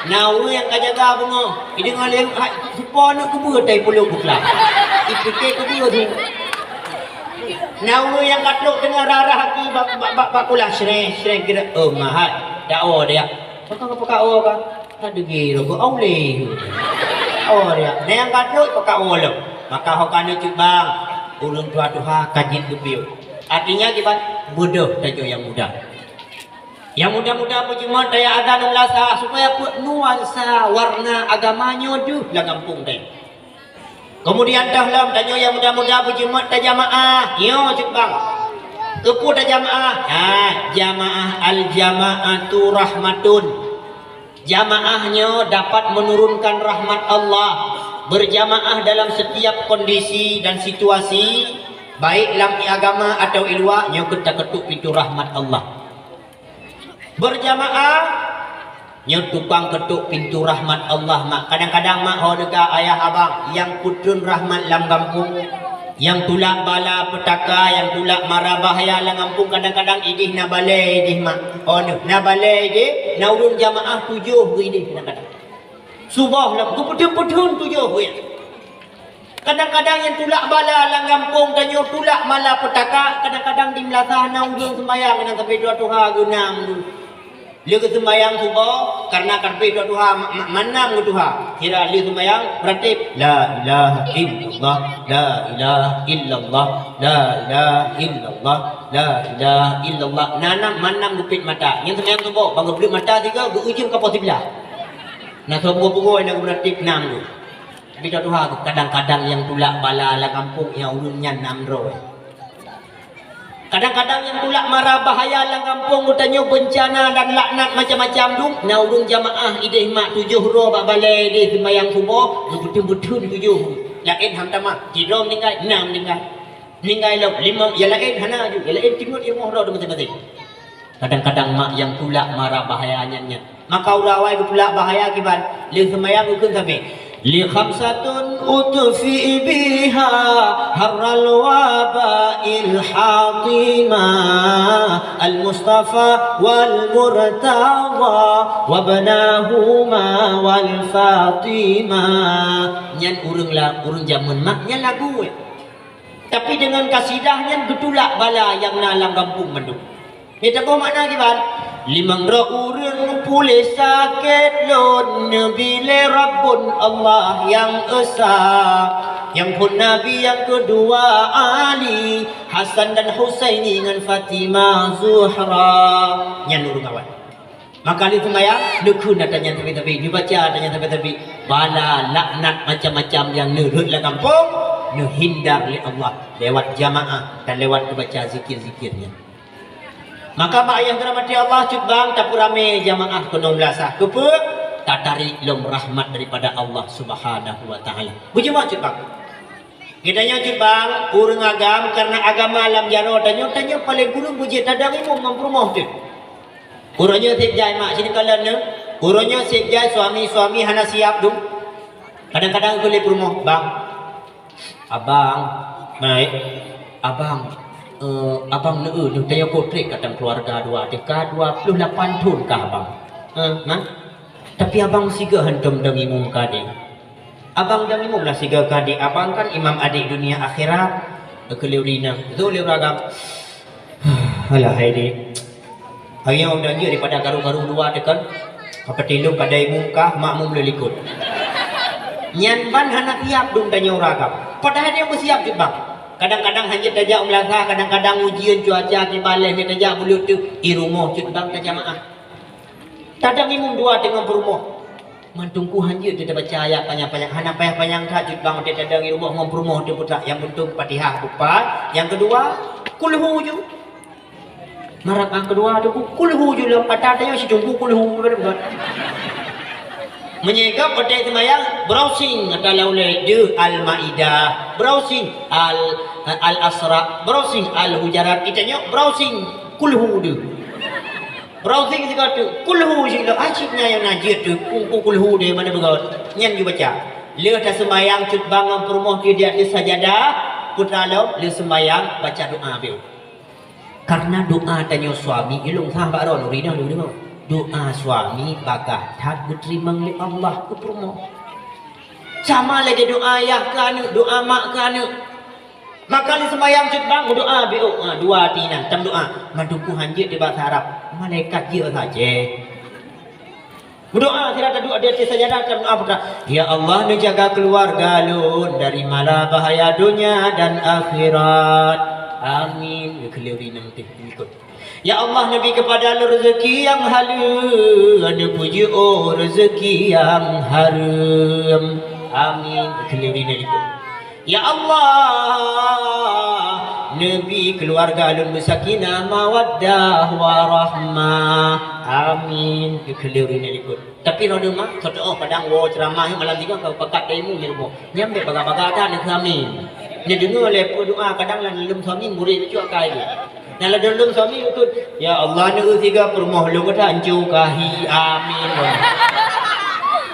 Na ureuëng nyang ka jaga beungoh, ideungoe lé hai, supo aneuk keubeue tai pulok bukla. Ipike keubeue tu. Na ureuëng nyang ka trok teungoh rarah aki bak, bak, bak, bak kulah sreng, sreng kira, "Oh, mahai, dak oh dia." Pakon ka pakak oh ka? Ka deugi rogo aulé. Oh dia. Na nyang ka trok pakak oh lom. Maka ho ka neucut bang, ureuëng tuha-tuha ka jeuet geupiôh. Artinya kiban, beudôh tanyoe nyang muda. Nyang muda-muda beujeumat taya azan u meulasah supaya peuet nuansa warna agama nyoe deuh lam gampông tanyoe. Keumudian toh lom tanyoe nyang muda-muda beujeumat tajamaah. Nyoe cit bang. Keupeue tajamaah? Ha, jamaah, al-jama'atu rahmatun. Jamaah nyoe dapat menurunkan rahmat Allah. Berjamaah dalam setiap kondisi dan situasi, baik lam agama atau i luwa, nyoe keuh takeutôk pintoe rahmat Allah. Berjamaah Nyoe tukang keutok pintoe rahmat Allah, mak. Kadang-kadang, mak, ho neuka ayah abang nyang peutreun rahmat lam gampông, nyang tulak bala peutaka, nyang tulak mara bahya lam gampông, kadang-kadang ideh na balée ideh, mak. Ho neuh, na balée ideh, na ureuëng jamaah tujoh geuh ideh kadang-kadang. Suboh lom, geupeutreun-peutreun tujoh geuh. Kadang-kadang nyang tulak bala lam gampông tanyoe, tulak mala peutaka, kadang-kadang di meulasah na ureuëng seumayang nyang sabe tuha-tuha geunam tu. Lheueh geuseumbayang suboh, karena karpeh tuha-tuha ma-, ma-, manam geutuha. Sira lheueh seumbayang, beurati, "La ilaha illallah, la ilaha illallah, la ilaha illallah, la ilaha illallah." Na nam, manam geupet mata. Nyang seumayang suboh, bang geubleuet mata sigoe, geuujeueng ka poh siblaih. Na soe pungo-pungo nyang beurati nam tu. Tapi tuha-tuha kadang-kadang nyang tulak bala lam gampông nyang ureuëng nyan nam droe. Kadang-kadang nyang tulak mara bahya lam gampông geutanyoe, beuncana dan laknat macam-macam dum, na ureuëng jamaah ideh mak tujoh droe bak balée ideh seumayang suboh, geupeutreun-peutreun tujoh. Laén han tamah, sidroe meuninggai, nam meuninggai. Meuninggai lom, limong, nyang laén hana aju, nyang laén teungeut di rumoh droe masing-masing. Kadang-kadang mak nyang tulak mara bahya nyan nyan. Maka ureuëng awai geutulak bahya kiban, lheueh seumayang geukheun sabe, "Li khamsatun utfi biha harral waba'il hatima, al-Mustafa wal Murtadha wabnahuma wal Fatimah." Nyan ureuëng la-, ureuëng jameun mak nyan lagu, eh. Tapi deungon kasidah nyan geutulak bala nyang na lam gampông mandum. Nyan taboh makna kiban? Limong droe ureuëng puléh sakét lôn, neubi lé Rabbon Allah nyang esa. Nyang phon Nabi, nyang keudua Ali, Hasan dan Husaini ngon Fatimah Zuhra. Nyan ureuëng awai. Maka lheueh seumayang, neukheun ata nyan sabe-sabe, neubaca ata nyan sabe-sabe. Bala laknat macam-macam nyang neurhot lam gampông, neuhindar lé Allah lewat jamaah dan lewat geubaca zikir-zikir nyan. Maka mak ayah dirahmati Allah, cut bang tapeuramé jamaah keunoe meulasah. Keupeue? Tatarek lom rahmat daripada Allah Subhanahu wa Taala. Beujeumaat cut bang. Geutanyoe cut bang, ureuëng agam, karena agama lam jaroe tanyoe, tanyoe paleng kureueng beujeuet tadong imum ngon peurumoh teuh. Uroe nyoe seb jai mak, sinoe kalon nyoe. Uroe nyoe seb jai suami-suami hana siap dum. Kadang-kadang keu lé peurumoh, "Bang, abang, mai, abang, eh, abang neu-eu nyoe tanyoe kontrak ka tam keuluwarga dua, teuka dua ploh lapan thon kah abang. Eh, nah, tapi abang sigoe hantom dong imum kadé." Abang dong imum lah sigoe kadé, abang kan imam adék dunia akhirat. Keu lé ureuëng inong, zoe lé ureuëng agam. Alah hai dek. Ayah udah jeuet daripada karu-karu dua tekan. Apa tilung kadai mungkah makmum leulikot. Nyan ban hana siap dum tanyoe ureuëng agam. Padahai dia meusiap cut bang. Kadang-kadang hana tajak u meulasah, kadang-kadang ujian cuaca kiban lé hana tajak buleut teuh di rumoh cut bang tajamaah. Tadong imum dua teungoh peurumoh. Mantong ku hanjeuet teuh tabaca ayat panyang-panyang, hana payah panyang that cut bang watée tadong i rumoh ngon peurumoh teuh putra. Nyang mantong Fatihah bupat, nyang keudua kulhu ju. Marab nyang keudua tu ku kulhu ju lom, ata tanyoe siteungku kulhu. Meunyoe gob watée seumayang, browsing ata laulée deuh Al-Maidah, browsing Al, Al-Isra, browsing Al-Hujurat, itanyoe browsing kulhu deuh. Browsing sigoe teuk, kulhu jih lom, aci nyan nyang na jeuet teuk, ku, ku kulhu deh, mana beugawat. Nyan ju baca. Lheueh taseumayang cut bang ngon peurumoh di ateueh sajadah, putra lom, lheueh seumayang baca doa beu. Karena doa tanyoe suami, ilong sah bak droe, nuri dah dulu. Doa suami bagah that geuteurimong lé Allah keu peurumoh. Sama lagée doa yah keu aneuëk, doa mak keu aneuëk. Maka lé seumayang cut bang, meudoa beu, ha, dua tinan, tam doa. Mandum ku hanjeuet di bahasa Arab. Malaikat jeuet saja. Meudoa sira taduek di ateueh sajadah, tam doa putra. Ya Allah, neujaga keuluwarga lôn dari mala bahaya donya dan akhirat. Amin. Keu lé ureuëng inong teuh ikot. Ya Allah, neubi keupada lôn rezeki nyang haleue, neupeujeuet rezeki nyang hareuem. Amin. Keu lé ureuëng inong ikot. Ya Allah, neubi keuluwarga lôn beusakinah, mawaddah, warahmah. Amin. Keu lé ureuëng inong ikot. Tapi droeneuh mak, soe teuoh kadang woe ceuramah malam tiga ka pakat daimu nyang boh. Nyan bék bagah-bagah that neukheun amin. Neudeungoe lé peue doa kadang lam leuem suami murit cuak kai lé. Nyang ladôm-ladôm suami beutôi, "Ya Allah, neueu siga peurumoh lôn gata anco kahi, amin."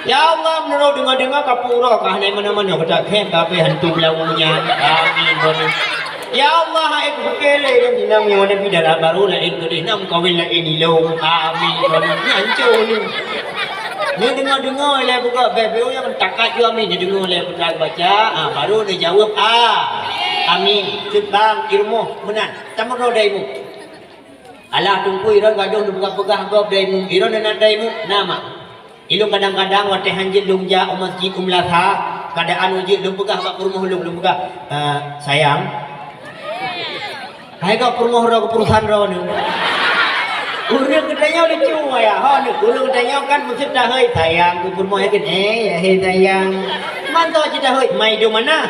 Ya Allah, meunurot deungoe-deungoe kapura kah hana meunoe-meunoe gata khém kape hantu belawu nyan, amin. Ya Allah, hai kupeulé nyan inong nyoe Nabi dara barô laén keudeh, na meukawen laén ilong, amin. Nyan anco ni. Neudeungoe-deungoe lé buka beh beu nyang takat ju amin, neudeungoe lé buka baca, ah, barô neujaweueb, ah, amin. Cut bang, i rumoh meunan. Tameuroe daimum. Alah teungku, iron gadôh neupeugah-peugah gob daimum. Iron neunan daimum, na mak. Ilôn kadang-kadang watée hanjeuet lôn jak u masjid u meulasa, keadaan jeuet lôn peugah bak peurumoh lôn, lôn peugah, "Eh, sayang." Hai gob peurumoh droe keupurusan droe nyoe. Ureuëng geutanyoe lucu ayah, ho nyoe. Ureuëng geutanyoe kan meuseuti tahôi, "Sayang," keu peurumoh yakin, "Eh, ya he sayang." Mantong cit tahôi, "Mai dum mana?"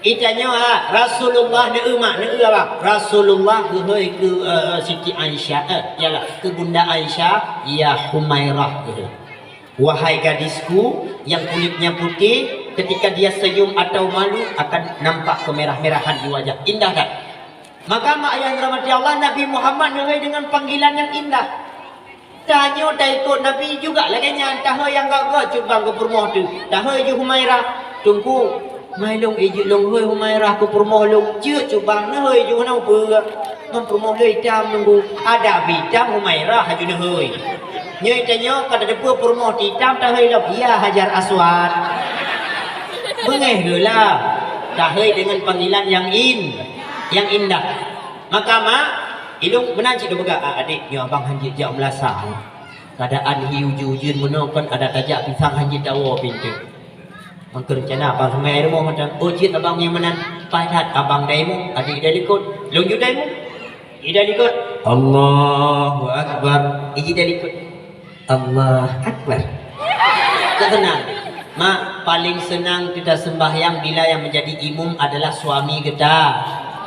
Itanyoe, ah, Rasulullah neueu mak, neueu abang. Rasulullah geuhôi keu, eh, Siti Aisyah, eh, yalah, keu Bunda Aisyah, "Ya Humairah," geuhôi. "Wahai gadisku yang kulitnya putih, ketika dia senyum atau malu akan nampak kemerah-merahan di wajah." Indah tak? Maka mak yang dirahmati Allah, Nabi Muhammad neuhôi dengan panggilan yang indah. Tanyoe taikot Nabi juga lagée nyan, tahôi nyang gak-gak cut bang keu peurumoh teuh. Tahôi ju Humairah, "Teungku, mai lôn ijeuet lôn hôi Humairah keu peurumoh lôn." Jeuet cut bang neuhôi ju hana peue. Ngon peurumoh lôn itam Teungku. Ada itam Humairah haju neuhôi. Nyoe tanyoe ka tateupeue peurumoh teuh itam tahôi lom, "Ya Hajar Aswad." Beungéh geuh lah. Tahôi dengan panggilan yang in-, yang indah. Maka mak, ilôn meunan cit lôn peugah, "Ah, adék, nyoe abang hanjeuet jak u meulasa." Keadaan hi ujeuen-ujeuen meunoe kon adak tajak pisang hanjeuet tawoe pintoe. Mangkeu reuncana abang seumai rumoh mantong. Oh, jeuet abang nyang meunan. Paih that abang daimum, adék idalikot. Lôn ju daimum. Idalikot. Allahu Akbar. Iji dalikot. Allah Akbar. Kan senang. Mak, paling senang kita sembahyang bila yang menjadi imum adalah suami kita.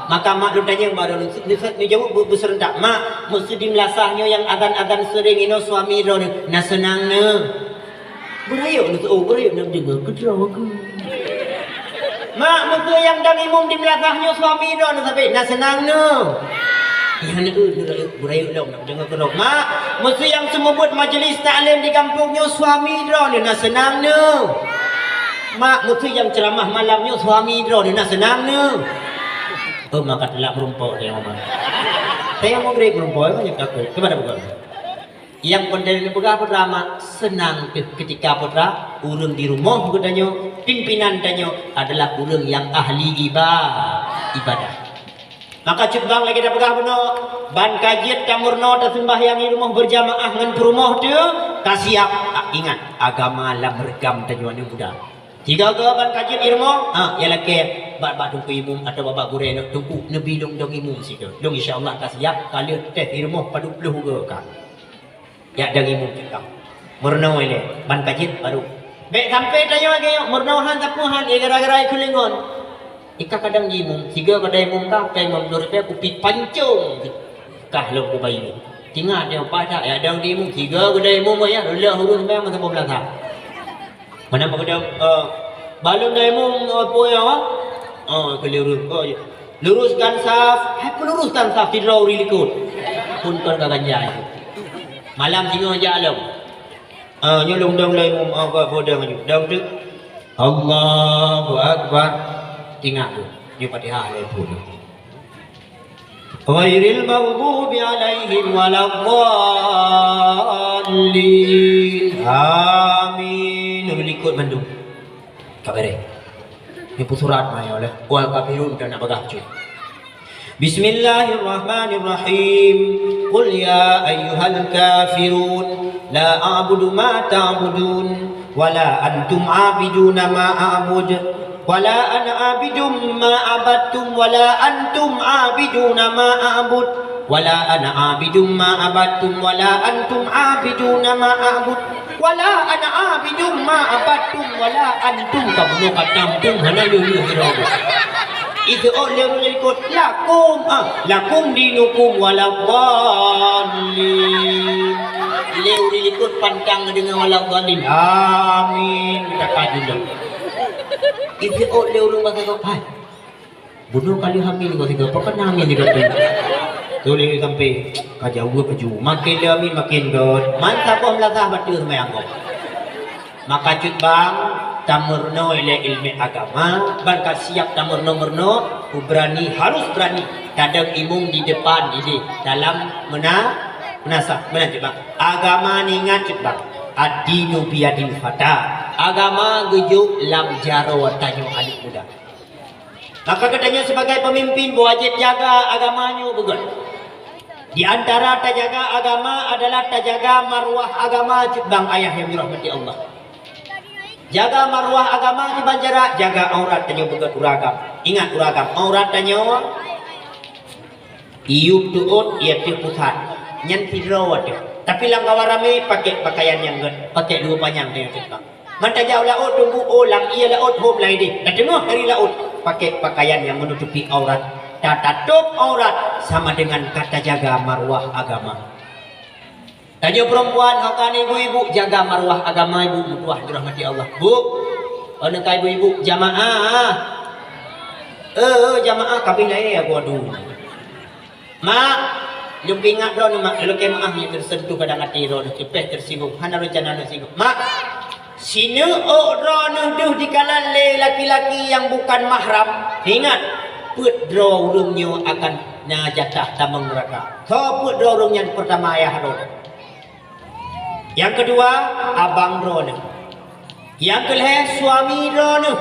Maka mak lôn tanyong bak droeneuh, neujaweueb beu-, beuserentak. Mak, meuseu di meulasah nyoe nyang azan-azan seuring inoe suami droeneuh, na seunang neuh? Beurayeuk neuh, oh, beurayeuk neuh deungoe keudroe keu. Mak, meuseu nyang dang imum di meulasah nyoe suami droeneuh sabe, na seunang neuh? Nyan, eh, beurayeuk, beurayeuk lom. Deungoe keudroe. Mak, meuseu nyang seumeubeuet majeulis taklim di gampông nyoe suami droeneuh na seunang neuh? Mak, meuseu nyang ceuramah malam nyoe suami droeneuh na seunang neuh? Oh, maka teulak meurumpok dia, Mak. Saya mau beri meurumpok, banyak takut. Kepada bukan? Nyang peunteng neupeugah putra, Mak, seunang teuh keutika putra ureuëng di rumoh geutanyoe, pimpinan tanyoe adalah ureuëng nyang ahli iba-, ibadah. Maka cut bang lagée tapeugah bunoe, ban ka jeuet tameurunoe taseumbahyang di rumoh beurjamaah ngon peurumoh teuh, ka siab. Ah, ingat, agama lam reukam tanyoe aneuk muda. Sigoe-goe ban ka jeuet di rumoh, ha, ya lakée bak, bak teungku imum atawa bak gurée, "Teungku, neubi lôn dong imum sigoe. Lôn insya Allah ka siab, ka lheueh tes di rumoh padub ploh goe ka." Jak dong imum cit bang. Meurunoe ilée, ban ka jeuet baru. Bék sampoe tanyoe lagée nyoe, meurunoe han sapeue han, eh, gara-gara ikheun lingon. Ika kadang di imum, sigoe kadang imum ka, péng lom dua ribée kupi pancong. Kah lom kubayeue. Tinggai tanyoe paih that, jak dong di imum, sigoe kadang imum, ya, lheueh ureuëng sampoe ngon saboh beulasa. Mana peugah, eh, balum dai mum, eh, peue ya, wah? Oh, keliru. Oh, ya. Luruskan saf. Hai, peluruskan saf sidroe ureuëng likot. Pun kon ka ganja itu. Malam singoh jak lom. Ah, nyoe lôn dong lé mum, ah, buat bodong aju. Dong tu. Allahu Akbar. Tinggai tu. Nyoe Fatihah lé pun. Ghairil maghdubi alaihim waladdallin. Amin. Ureuëng likot mandum. Ka beureh. Nyoe peusurat mah nyoe lé. Wal kafirun dan nak bagah cuy. Bismillahirrahmanirrahim. Qul ya ayyuhal kafirun. La a'budu ma ta'budun. Wala antum abiduna ma a'bud. Wala ana abidum ma abattum, wala antum abiduna ma a'bud. Wala ana abidum ma abattum, wala antum abiduna ma a'bud. Wala ana abidum ma abattum, wala antum, kamoe ka tampung hana lheueh-lheueh droe. Itu oh lheueh-lheueh likot lakum, ah, lakum dinukum waladdallin. Lheueh-lheueh likot pantang deungon waladdallin. Amin. Kita kaji dulu. Isi ot lé ureuëng basa kau, hai. Bunoe ka lheueh hamil goe sigoe, pakon na hamil sigoe tu? Tuléh sampai ka jaweueb laju. Makin lheueh hamil makin göt. Man saboh meulasah bateue seumayang gob. Maka cut bang, tameurunoe ilée ileumèe agama, ban ka siap tameurunoe-meurunoe, beurani, harus beurani. Tadong imum di depan idéh dalam meuna-, meunasah, meunan cut bang. Agama neuingat cut bang. Ad-dinu biyadil fata. Agama geujok lam jaroe tanyoe aneuk muda. Maka geutanyoe sebagai pemimpin wajéb jaga agama nyoe beugöt. Di antara tajaga agama adalah tajaga marwah agama cut bang ayah nyang dirahmati Allah. Jaga marwah agama di banjara, jaga aurat tanyoe beugöt ureueng agam. Ingat ureueng agam, aurat tanyoe iyup teuôt, ié teuh pusat. Nyan sidroe teuh. Tapi lam kawan ramé pakai pakaian nyang göt, pakai luweue panyang tanyoe cut bang. Man tajak u laôt teungku, oh, lam ié laôt hom lam idéh. Tateungoh dari laôt, pakai pakaian nyang menutupi aurat. Tatatôp aurat sama dengan ka tajaga marwah agama. Tanyoe peurempuan, haka ibu-ibu, jaga marwah agama ibu meutuah dirahmati Allah. Bu, oh, neuka ibu-ibu, jamaah. Eh, eh, jamaah, kabeh laén aku aduh. Mak, lôn peuingat droeneuh, Mak, lakée meuáh nyang teusentuh kadang até droeneuh, teupeh teusinggung, hana reuncana neusinggung. Mak, sineuk ôk droeneuh deuh dikalon lé laki-laki nyang bukan mahram, ingat, peuet droe ureuëng nyoe akan na jatah tamong neuraka. Soe peuet droe ureuëng nyan? Peurtama ayah droeneuh. Nyang keudua, abang droeneuh. Nyang keulhée, suami droeneuh.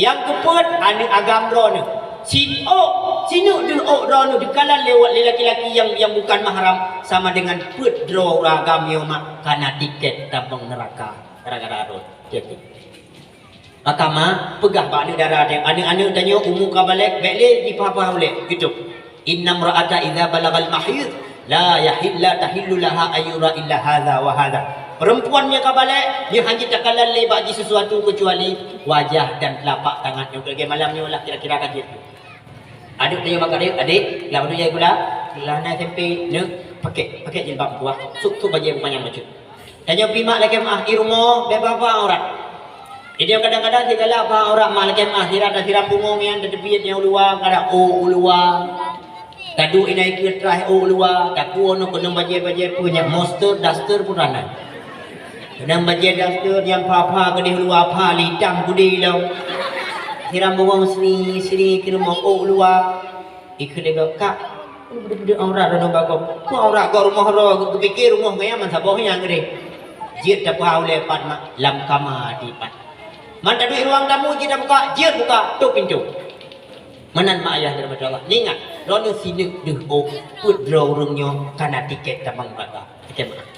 Nyang keupeuet, aneuëk agam droeneuh. Siôk, sineuk deuh ôk droeneuh dikalon lewat lé laki-laki nyang, nyang bukan mahram sama dengan peuet droe ureuëng agam nyoe mak kana tiket tamong neuraka gara-gara droeneuh. Tiket. Maka mak, peugah bak aneuëk dara tanyoe, aneuëk-aneuëk tanyoe umu ka balek, bék lé jipeuhah-peuhah ulée, geutup. Inna mra'ata idza balagal mahid la yahil-, la tahillu laha ayyura illa hadza wa hadza. Perempuan nyang ka balek, nyoe hana takalon lé bak jih sesuatu kecuali wajah dan telapak tangan nyoe. Lagée malam nyoe lah kira-kira ka jeuet. Adék tanyoe maka adék, adék, lam tu jai gula, lah na S M P, neuk, pakai, pakai jilbab buah, suk, suk bajée panyang bacut. Tanyoe pih mak lakée meuáh, i rumoh, bék ba-ba aurat. Jadi kadang-kadang sigala ba aurat mak lakée meuáh, sira tasiram bungong nyan, tateubiet nyang u luwa, kada ôk u luwa. Taduek inan ikeue traih ôk u luwa, takue nyoe keunong bajée-bajée peue nyan, monster, daster pun hana. Keunong bajée daster nyang pha-pha keudeh u luwa, pha lé itam keudeh lom. Siram bungong sri-sri keu rumoh ôk u luwa. Ikheun lé gob, "Kak, peue aurat droeneuh bak gob? Peue aurat gob rumoh droe?" Geupike rumoh geuh nyan meusaboh nyang keudeh. Jeuet tapeuhah ulée pat mak, lam kama dipat. Man taduek ruang tamu jeuet tabuka, jeuet buka, tôp pintoe. Meunan mak ayah dirahmati Allah. Ingat, droeneuh sineuk deuh ôk, peuet droe ureuëng nyoe kana tiket tamong neuraka. Oke, mak.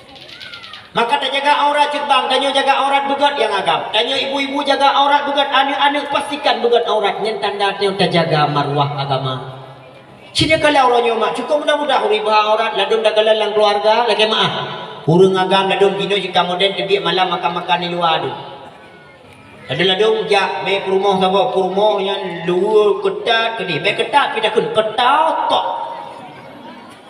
Maka tajaga aurat cut bang, tanyoe jaga aurat beugöt nyang agam. Tanyoe ibu-ibu jaga aurat beugöt, aneuëk-aneuëk pastikan beugöt aurat, nyan tanda tanyoe tajaga marwah agama. Sideh kala uroe nyoe mak, cukôp mudah-mudah ureuëng ba aurat, ladôm takalon lam keuluwarga, lakée meuáh. Ureuëng agam ladôm jinoe jika modern teubiet malam makan-makan di luwa tu. Ladôm-ladôm jak mé peurumoh saboh, peurumoh nyan luweue keutat keudeh, bék keutat pih takheun, keutat tok.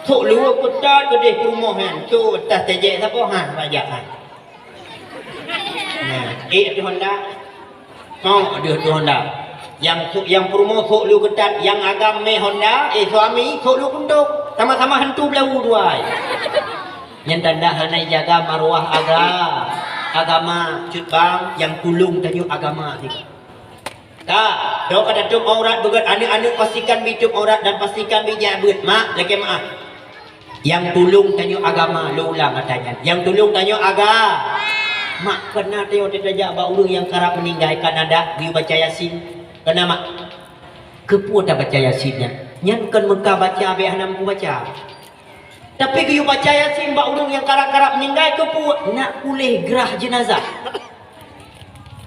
Sok luweue keutat keudeh peurumoh nyan, sok atas tejek saboh, ha, bajak, ha. Nah, ék ateueh honda. Kok deuh ateueh honda. Nyang sok, nyang peurumoh sok luweue keutat, nyang agam mé honda, eh, suami sok luweue kuntok. Sama-sama hantu beulawu dua ai. Nyan tanda hana ijaga marwah aga-, agama, cut bang, nyang tulông tanyoe agama sigoe. Ka, droe ka tatôp aurat beugöt, aneuëk-aneuëk pastikan bit tôp aurat dan pastikan bit jak beuet. Mak, lakée meuáh. Nyang tulông tanyoe agama, lôn ulang ata nyan. Nyang tulông tanyoe aga-, mak, keunan tanyoe tajak bak ureuëng nyang karab meuninggai, kana dak geuyue baca Yasin. Keunan mak, keupeue tabaca Yasin nyan? Nyan kon meuka baca bék hana mampu baca. Tapi geuyue baca Yasin bak ureuëng nyang karab-karab meuninggai, keupeue? Nak puléh grah jeunazah.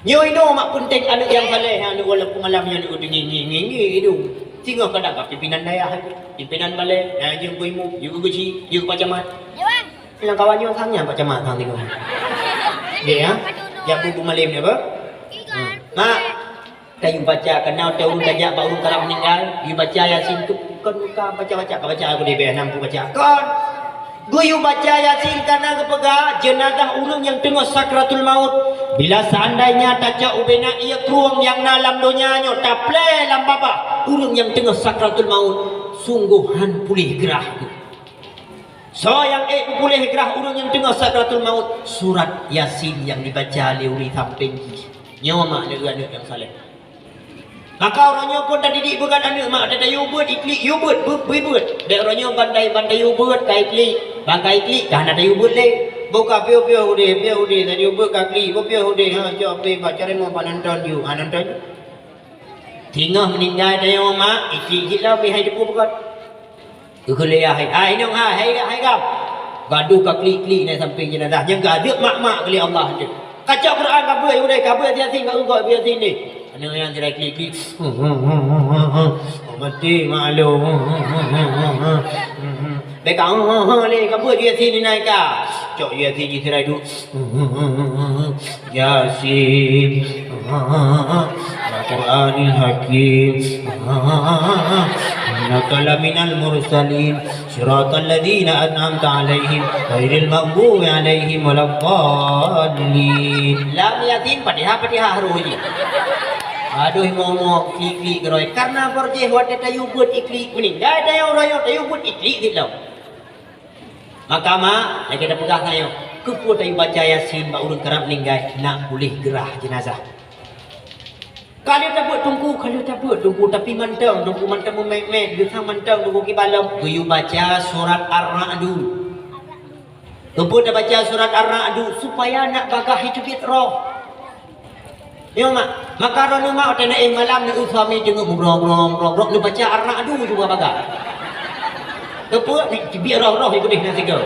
Nyoe inoe mak peunteng aneuëk nyang saleh, aneuëk walaupun malam nyan aneuëk ngi, ngi, ngi, ngi, idong. Singoh kadang ka pimpinan dayah, pimpinan balai, eh, jeuet keu imum, jeuet keu geuchik, jeuet keu Pak Camat. Nyang kawan nyoe sang nyan Pak Camat sang singoh. Dek, ya? Jak bu, bu malem ni apa? Hmm. Mak, Ka yue baca, keunoe teuh ureuëng tajak bak ureuëng karab meuninggai, yue baca Yasin tu kon ka baca-baca, ka baca aku dibeh nam ku baca. Kon! Geuyue baca Yasin kana geupeugah jeunazah ureuëng nyang teungoh sakratul maut, Bila seandainya tacok ubena ié krueng nyang na lam donya nyoe taplé lam babah ureuëng nyang teungoh sakratul maut, sunggoh han puléh grah geuh. Soe nyang ék puléh grah ureuëng nyang teungoh sakratul maut? Surat Yasin nyang dibaca lé ureuëng sampéng jih. Nyoe mak lé aneuëk nyang saleh. Maka uroe nyoe pun tadidik beugat aneuëk mak, tayue beuet iklik, yue beuet, beu-, beu-, beuet. Bék uroe nyoe ban tayue beuet ka iklik, ban ka iklik ka hana tayue beuet lé. Boh ka piôh-piôh udeh, piôh udeh, tayue beuet ka klik, boh piôh udeh, ha, cok pih bak carée mo bak nonton yue, ha, nonton yue. Singoh meuninggai tayue mak, iklik jih lom, hai teupeu beugat. Keukuliah hai, hai inong hai, hai, hai gam. Gaduh ka klik-klik na sampéng jenazah, nyang gadeuek mak-mak keu lé Allah tu. Kacok Quran ka beuet, udah ka beuet Yasin, ka ungkot Yasin ni. Aneuk nyan sidai klik-klik. Oh, mati maklum. Beka lé ka beuet Yasin ni naik ka. Cok Yasin ni sidai tu. Yasin. Al-Qur'anil Hakim. Innaka laminal mursalin. Siratal ladzina an'amta 'alaihim ghairil maghdubi 'alaihim waladdallin. Lam Yasin Fatihah, Fatihah harus ji. Aduh, momo klik-klik keuroi. Karena borjeh watée tayue beuet iklik meuninggai, tayue royok tayue beuet iklik silom. Maka mak, lagée tapeugah tanyoe, keupeue tayue baca Yasin bak ureuëng karab meuninggai, nak puléh grah jenazah. Ka lheueh tabeuet teungku, ka lheueh tabeuet teungku, tapi mantong teungku mantong meumet-met, geusang mantong teungku kiban lom, geuyue baca surat Ar-Ra'du. Keupeue tabaca surat Ar-Ra'du? Supaya nak bagaih jiteubiet roh. Nyoe mak, maka droeneuh mak watée na éh malam neueu suami teungoh meugrong-grong, grong-grong, neubaca Ar-Ra'du juga bagaih. Keupeue? Neubiet roh-roh keudeh na sigoe.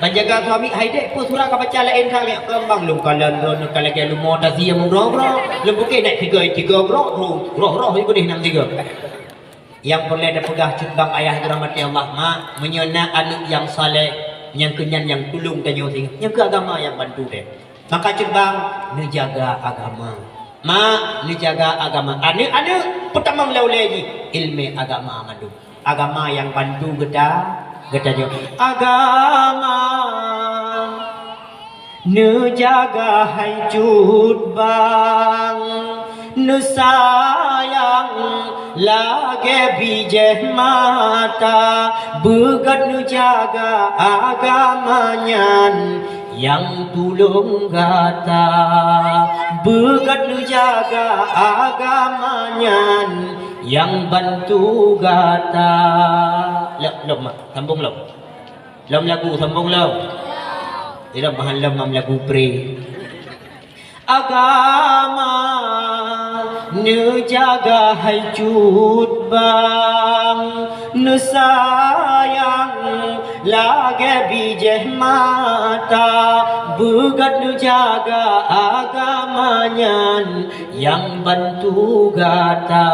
Ban jaga suami, hai dek, peue surat kabaca laén that nyak keumbang lôn kalon droeneuh ka lagée leumo tasie meugrong-grong. Lôn pike nak tiga-tiga grong, roh-roh keudeh na sigoe. Nyang peureulée tapeugah cut bang ayah dirahmati Allah, mak, meunyoe na aneuëk nyang saleh, nyang keu nyan nyang tulông tanyoe singoh, nyang keu agama nyang bantu teuh. Maka cut bang, neujaga agama. Mak, neujaga agama. Aneuëk-aneuëk, peutamong lé ulée jih, iéleumé agama mandum. Agama nyang bantu geuta, geutanyoe. Agama. Neujaga hai cut bang, neusayang lagée bijéh mata, beugét neujaga agama nyan nyang tulông gata, beugét neujaga agama nyan nyang bantu gata. Lom, lom, mak, sambông lom. Lom lagu sambông lom. Ilom bahan lom mam lagu pre. Agama neujaga hai cut bang, neusayang lagée bijéh mata, beugét neujaga agama nyan nyang bantu gata,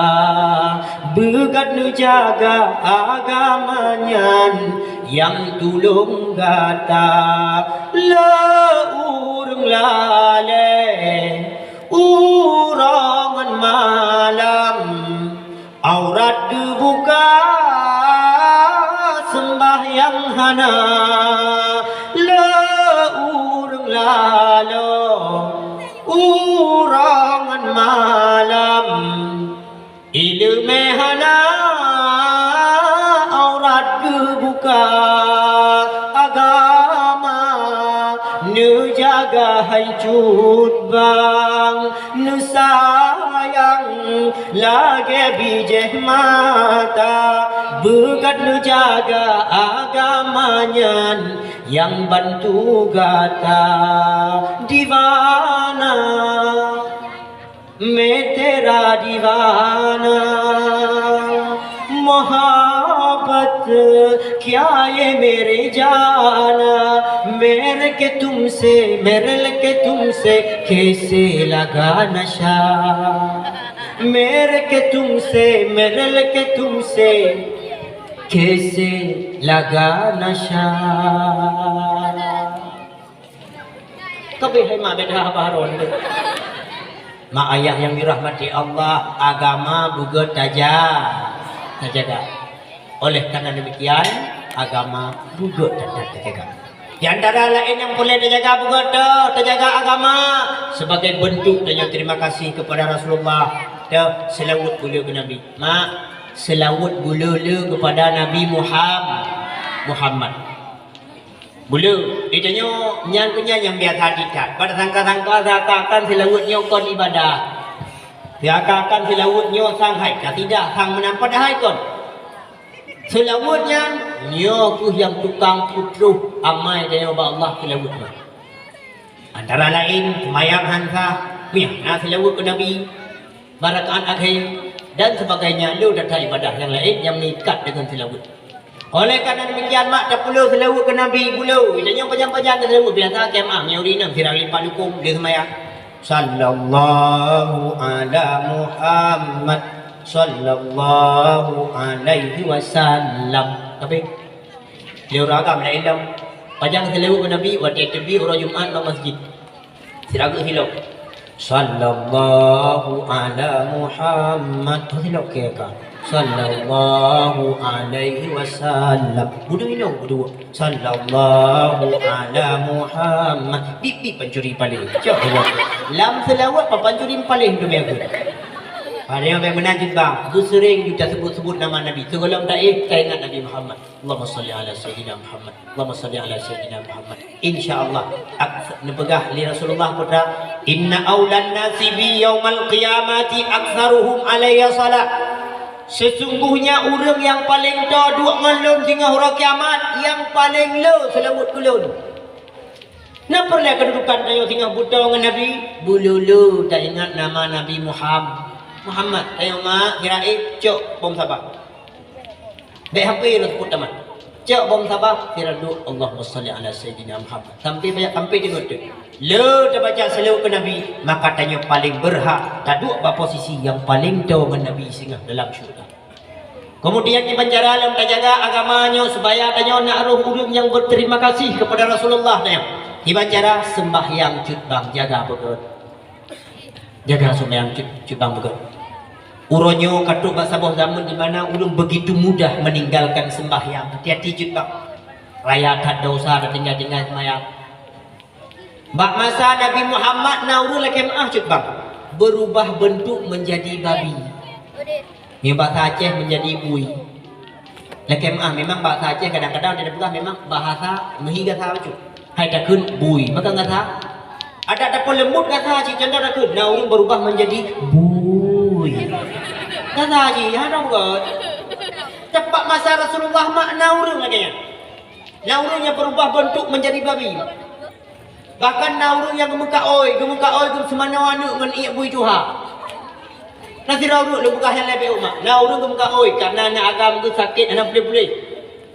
beugét neujaga agama nyan nyang tulông gata. Le ureuëng lalée, uroe ngon malam, aurat geubuka, seumbahyang hana. Le ureuëng lalo, uroe ngon malam, iéleumé hana, aurat geubuka. Agama neujaga hai cut bang, neusayang lagée bijéh mata, beugét neujaga agama nyan nyang bantu gata. Diwana. मैं तेरा दीवाना, मोहब्बत क्या ये मेरे जाना, मेरे के तुमसे, मेरे के तुमसे कैसे लगा नशा, मेरे के तुमसे, मेरे के तुमसे कैसे लगा नशा. Tapi hai mak beda haba Harun tu. Mak ayah yang dirahmati Allah, agama beugét taja-, tajaga. Oleh karena demikian, agama beugét taja-, tajaga. Di antara laén nyang peureulée tajaga beugöt, tajaga agama, sebagai bentuk tanyoe terima kasih kepada Rasulullah, teuh seulaweuet buleue keu Nabi. Mak, seulaweuet buleue le kepada Nabi Muham-, Muhammad. Buleue, di tanyoe nyan keuh nyan nyang biasa that. Bak sangka-sangka seakan-akan seulaweuet nyoe kon ibadah. Seakan-akan seulaweuet nyoe sang hai, ka tidak sang meunan padahai kon. Seulaweuet nyan, nyoe kheueh nyang tukang peutroh amai tanyoe bak Allah seulaweuet nyan. Antara laén, seumayang han sah, meuiah na seulaweuet keu Nabi, bak rakaat akhé, dan sebagainya, le that-that ibadah nyang laén nyang meuikat deungon seulaweuet. Oleh karena demikian, mak, tapulo seulaweuet keu Nabi, buleue, tanyoe pajan-pajan seulaweuet, biasa keu mak, nyoe ri nang sira lipat lukôm, le seumayang. Sallallahu ala Muhammad, sallallahu alaihi wasallam. Tapi, lé ureueng agam laén lom. Pajan seulaweuet keu Nabi, watée teubiet uroe Jumat bak masjid. Sira geuh silop. Sallallahu ala Muhammad. Oh, silop keu ka. Sallallahu alaihi wasallam. Bunoe inoe, bunoe. Sallallahu ala Muhammad. Bip, bip, pancuri paleng. Cok, bunoe. Lam seulaweuet, pancuri paleng tu biasa. Ada nyang meunan cit bang. Geuseureng ju tasebut-sebut nama Nabi. Sigohlom taéh, taingat Nabi Muhammad. Allahumma shalli ala Sayyidina Muhammad. Allahumma shalli ala Sayyidina Muhammad. Insya Allah, ak-, neupeugah lé Rasulullah putra, "Inna aulan nasi bi yaumal qiyamati aktsaruhum alayya shalah." Sesungguhnya ureueng nyang paleng toe duek ngon lôn singoh uroe kiamat, nyang paleng le seulaweuet keu lôn. Na peureulée keududukan tanyoe singoh beutoe ngon Nabi? Buleue-buleue taingat nama Nabi Muham-, Muhammad. Tanyoe mak, kira éh, cok bom sabah. Bék hapé lôn seupôt tamat. Cok bom sabah, sira duek, Allahumma shalli ala Sayyidina Muhammad. Sampai banyak, sampai deungon teuk. Le tabaca seulaweuet keu Nabi, maka tanyoe paleng beurhak taduek bak posisi nyang paleng toe ngon Nabi singoh dalam syeuruga. Keumudian, kiban cara lom tajaga agama nyoe, supaya tanyoe na roh ureueng nyang berterima kasih kepada Rasulullah nyoe. Kiban cara, seumbahyang cut bang, jaga beugöt. Jaga seumbahyang cut, cut bang beugöt. Uroe nyoe ka trok bak saboh zaman di mana ureueng begitu mudah meninggalkan seumbahyang. Hati-hati cut bang. Raya that desya tatinggai-tinggai seumbahyang. Bak masa Nabi Muhammad na ureueng lakée meu'ah cut bang, berubah bentuk menjadi babi. Ngon bahasa Aceh menjadi bui. Lakée meu'ah, memang bahasa Aceh kadang-kadang tapeugah memang bahasa meuhi gasa bacut. Hai takheun bui, maka gasa. Adak tapeuleumbot gasa cit, contoh takheun, na ureueng berubah menjadi bui. Gasa cit, hana beugöt. Teumpat masa Rasulullah mak na ureueng lagée nyan. Na ureueng nyang berubah bentuk menjadi babi. Bahkan na ureueng nyang geumeukaôi, geumeukaôi geuseumanoe aneuëk ngon iék bui tuha. Na sidroe ureueng lôn peugah nyang leubeh umat. Na ureueng geumeukaôi karena aneuk agam geuh sakét hana puléh-puléh.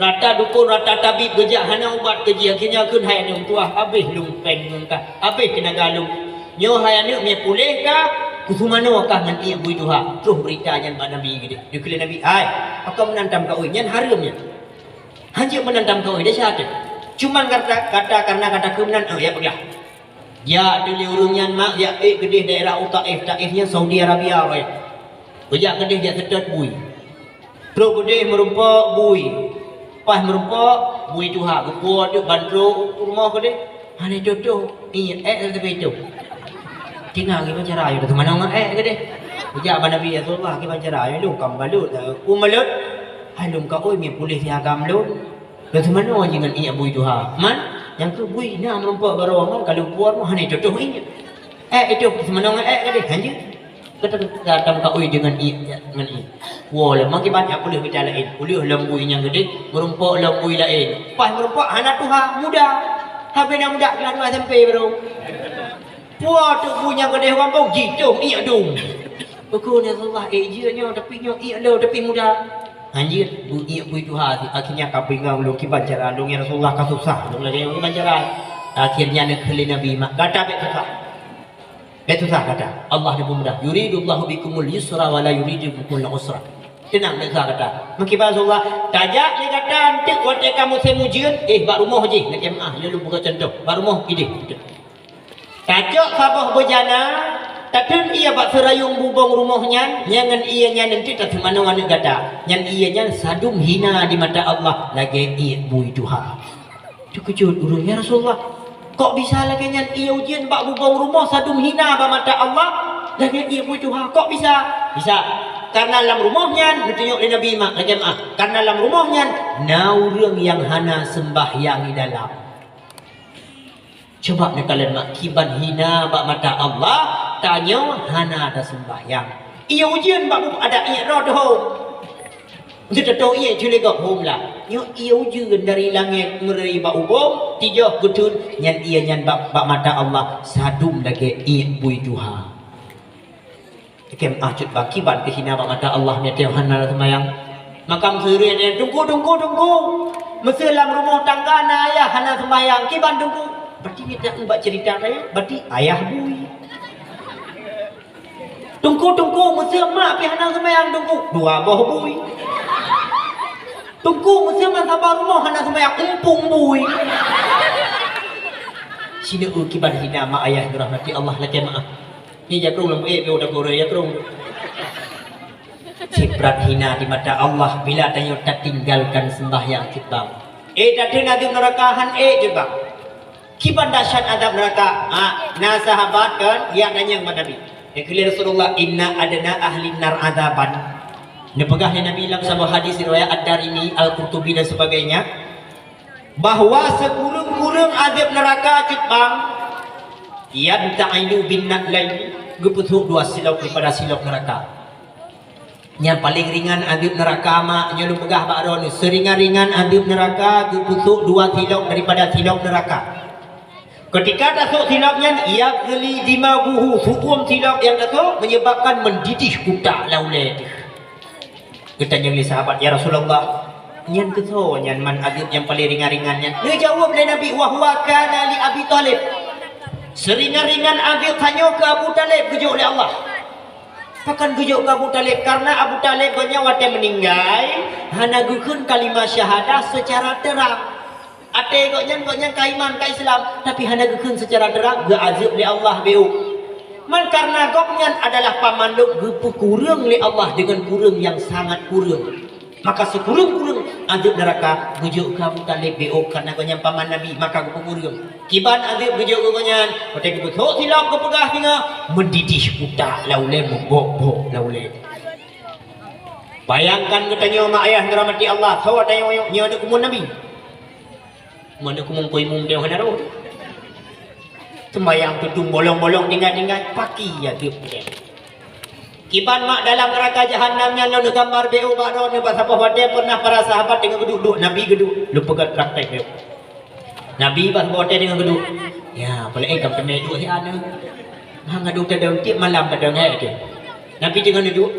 Rata dukon, rata tabib geujak hana ubat keu jih, akhirnya kheun hai aneuëk meutuwah, habéh lôn péng lôn kah, habéh teunaga lôn. Nyoe hai aneuëk mie puléh kah, kuseumanoe kah ngon iék bui tuha. Troh beurita nyan bak Nabi keudeh. Dikheun lé Nabi, "Hai, pakon meunan tameukaôi? Nyan hareuem nyan." Hanjeuet meunan tameukaôi, desya teuh. Cuman gata, gata karena gata keunan, eh, ya peugah. Jak teuh lé ureueng nyan mak, jak ék keudeh daerah u Taif, Taif nyan Saudi Arabia, weh. Geujak keudeh jak seutôt bui. Trok keudeh meurumpok bui. Paih meurumpok, bui tuha, geupuwoe teuk ban trok u rumoh keudeh. Hana itôh-tôh, iék, ék lam teupie itôh. Tinggai kiban cara ayue, teuma ngon ék keudeh. Geujak bak Nabi, "Ya Rasulullah, kiban cara ayue lôn ka meubalot, eh, ku meubalot. Hai lôn kaôi mie puléh si agam lôn. Lôn seumanoe jih ngon iék bui tuha." Man, nyang keu bui na meurumpok baroe, man ka lôn puwoe, hana itôh-tôh iék. Ék itôh, seumanoe ngon ék keudeh, hanjeuet. Gata, gata meukaôi deungon ié, ngon ié. Woe lom, meukiban jak peuleueh mita laén. Peuleueh lom bui nyang keudeh, meurumpok lom bui laén. Paih meurumpok hana tuha, muda. Habéh na muda, keulah dua S M P baru. Puwoe teuk bui nyang keudeh u gampông, jitoh iék dum. Pakon ya Rasulullah, ék jeuet nyoe, tapi nyoe iék lôn, tapi muda. Hanjeuet, bui iék bui tuha, akhirnya ka bingung lôn kiban cara lôn ya Rasulullah, ka susah lôn lagée nyoe kiban cara. Akhirnya neukheun lé Nabi, mak gata bék susah. Bék susah gata. Allah neupeumudah. "Yuridullahu bikumul yusra wa la yuridu bikumul usra." Teunang, bék susah gata. Meukiban Rasulullah, tajak lé gata eunteuk watée ka musém ujeuen, eh, bak rumoh jih, lakée meu'ah, nyoe lôn peugah contoh. Bak rumoh ideh. Tacok saboh beujana, tateun ié bak seurayong bubông rumoh nyan, nyan ngon ié nyan eunteuk taseumanoe aneuëk gata. Nyan ié nyan sadum hina di mata Allah, lagée iék bui tuha. Teukeujot ureuëng, "Ya Rasulullah, kok bisa lagée nyan ie ujeuen bak bubong rumoh sadum hina bak mata Allah, lagée ie bui tuha? Kok bisa?" "Bisa. Karena lam rumoh nyan," neutunyok lé Nabi mak lagée meuah, "karena lam rumoh nyan na ureuëng nyang hana seumbahyang di dalam." Coba neukalon mak, kiban hina bak mata Allah, tanyoe hana taseumbahyang. Ie ujeuen bak bubong, adak ié rot hom. Teutoh ié culik gob hom lah. Nyoe ie ujeuen dari langét meureuy bak ubom, tijoh geutheun nyan ie nyan bak, bak mata Allah sadum lagée ié bui tuha. Kém ah cut bang, kiban keuhina bak mata Allah meunyoe hana seumbahyang. Makam seuria nyan, "Teungku, teungku, teungku. Meuseu lam rumoh tangga na ayah hana seumbahyang, kiban teungku?" Berarti nyan bak cerita saya, berarti ayah bui. "Teungku, teungku, meuseu mak pih hana seumbahyang, teungku?" Dua boh bui. "Teungku, meuseu man saboh rumoh hana seumbahyang?" Umpung bui. Sineuk kiban hina mak ayah dirahmati Allah lakée meuah. Ni jakrong lom, eh, beu dagore jakrong. Cibrat hina di mata Allah bila tanyoe tatinggalkan sembahyang cut bang. Eh, tateun azab neuraka han eh cut bang. Kiban dahsyat azab neuraka. Ha, na sahabat kan, jak nanyang bak Nabi. Geukheun lé Rasulullah, "Inna adna ahli nar azaban." Neupeugah lé Nabi lam saboh hadis riwayat Ad-Darimi, Al-Qurtubi dan sebagainya, bahwa sikureueng-kureueng azab neuraka cut bang, "Yanta'ilu bin na'laini," geupeusok dua silop daripada silop neuraka. Nyang paleng ringan azab neuraka mak, nyoe lôn peugah bak droeneuh, seuringan-ringan azab neuraka geupeusok dua silop daripada silop neuraka. Keutika tasok silop nyan, "Yaghli dimaghuhu," su'uem silop nyang tasok menyebabkan meudidih utak lam ulée teuh. Geutanyong lé sahabat, "Ya Rasulullah, nyan keusoe nyan man azab nyang paleng ringan-ringan nyan?" Neujaweueb lé Nabi, "Wa huwa kana li Abi Thalib." Seuringan-ringan azab tanyoe keu Abu Thalib geujok lé Allah. Pakon geujok keu Abu Thalib? Karena Abu Thalib gobnyan watée meuninggai hana geukheun kalimah syahadah seucara teurang. Até gobnyan, gobnyan ka iman, ka Islam, tapi hana geukheun seucara teurang, geuazab lé Allah beu. Man karena gobnyan adalah paman lôn, geupeukureueng lé Allah deungon kureueng nyang sangat kureueng. Maka sikureueng-kureueng azab neuraka geujok keu Abu Thalib beu, karena gobnyan paman Nabi, maka geupeukureueng. Kiban azab geujok keu gobnyan, watée geupeusok silop geupeugah singoh, meudidih utak lam ulée, meubok-bok lam ulée. Bayangkan geutanyoe mak ayah dirahmati Allah, soe tanyoe nyoe aneuk keumun Nabi. Meunyoe keumun keu imum teuh hana roh. Sembahyang tutueng bolong-bolong tinggai-tinggai, paki ya tiep. Kiban mak dalam neuraka jahanam nyan lôn neugambar beu bak droeneuh, bak saboh watée pernah para sahabat teungoh geuduek-duek, Nabi geuduek, lôn peugah praktek beu. Nabi bak saboh watée teungoh geuduek. Ya, peuleueh kam teumé duek hi aneuk. Hang adu tadong tiep malam tadong hai tu. Nabi teungoh neuduek.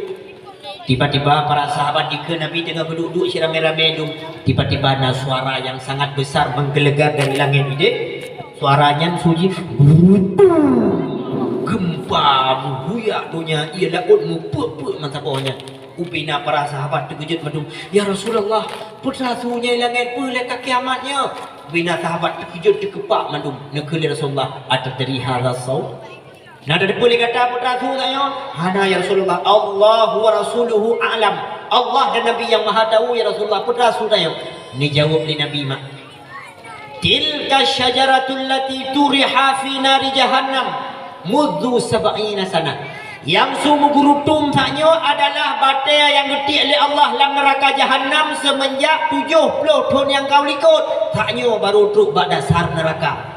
Tiba-tiba para sahabat dikeue Nabi teungoh geuduek-duek siramé-ramé dum. Tiba-tiba na suara yang sangat besar menggelegar dari langét idéh. Suara nyan sunyi, gempa meuguyak donya, ie laôt meupeuk-peuk meusaboh nyan. Ubena para sahabat teukeujot mandum, "Ya Rasulullah, peue teurasu nyan langét, peue lé ka kiamat nyoe?" Ubena sahabat teukeujot teukeupak mandum. Neukheun lé Rasulullah, "Atadri hadza saut?" Na tateupeue lé gata peue teurasu tanyoe? Hana ya Rasulullah, Allahu wa rasuluhu a'lam. Allah dan Nabi nyang maha tahu ya Rasulullah peue teurasu tanyoe. Neujaweueb lé Nabi mak, "Tilka syajaratul lati turiha fi nari jahannam mudzu sab'ina sanah." Nyang su meugeurutong tanyoe adalah batée nyang geutiek lé Allah lam neuraka jahanam seumeunjak tujoh ploh thon nyang ka u likot. Tanyoe barô trok bak dasar neuraka.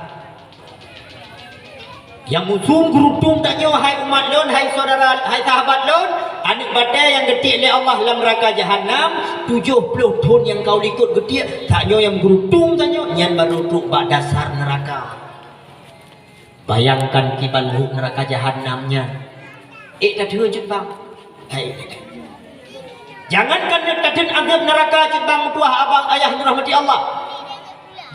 Nyang musom geurutong tanyoe, hai umat lôn, hai syedara, hai sahabat lôn, aneuk batée nyang geutiek lé Allah lam neuraka jahanam, tujoh ploh thon nyang ka u likot geutiek, tanyoe nyang geurutong tanyoe, nyan barô trok bak dasar neuraka. Bayangkan kiban lhok neuraka jahanam nyan. Ék tateue jeuet bang. Hai. Jangankan tateun azab neuraka cit bang, meutuah abang ayah dirahmati Allah.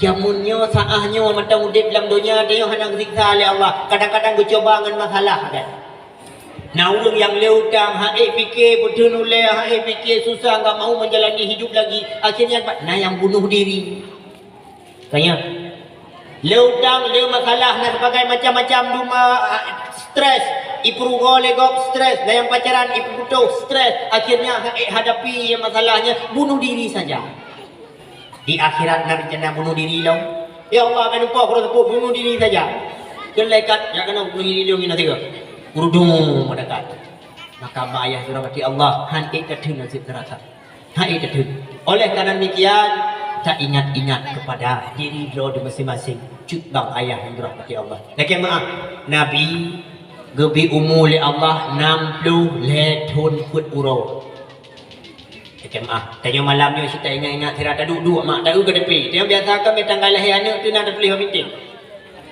Jameun nyoe, saáh nyoe, mantong udeb lam donya, tanyoe hana geusiksa lé Allah. Kadang-kadang geucuba ngon masalah, kan. Na ureuëng nyang lé utang, han ék pike, beuteun ulée, han ék pike, susah, enggak mau menjalani hidup lagi. Akhirnya, na nyang bunuh diri. Tanya. Lé utang, lé masalah, na sebagai macam-macam duma, ah, stres, ipeurugoe lé gob stres, dan nyang pacaran ipeuputoh stres, akhirnya, eh, hadapi masalahnya, bunuh diri saja. Di akhirat na rencana bunuh diri lom. "Ya Allah, keuneuk po keudroe seupôt bunuh diri saja." Keu malaikat, "Jak keunoe bunuh diri lôn nyoe sigoe." Keurudung malaikat. Maka mak ayah dirahmati Allah, han ék tatheun naseb neuraka. Han ék tatheun. Oleh karena demikian, taingat-ingat kepada diri droe di masing-masing. Cut bang ayah nyang dirahmati Allah. Lakée meuah, Nabi geubri umu lé Allah nam ploh lhée thon peuet uroe. Lakée meuah, tanyoe malam nyoe sit taingat-ingat sira taduek-duek mak taeu ka teupée. Tanyoe biasa kan meutanggai lahé aneuk teuh na tatuléh bak bintéh.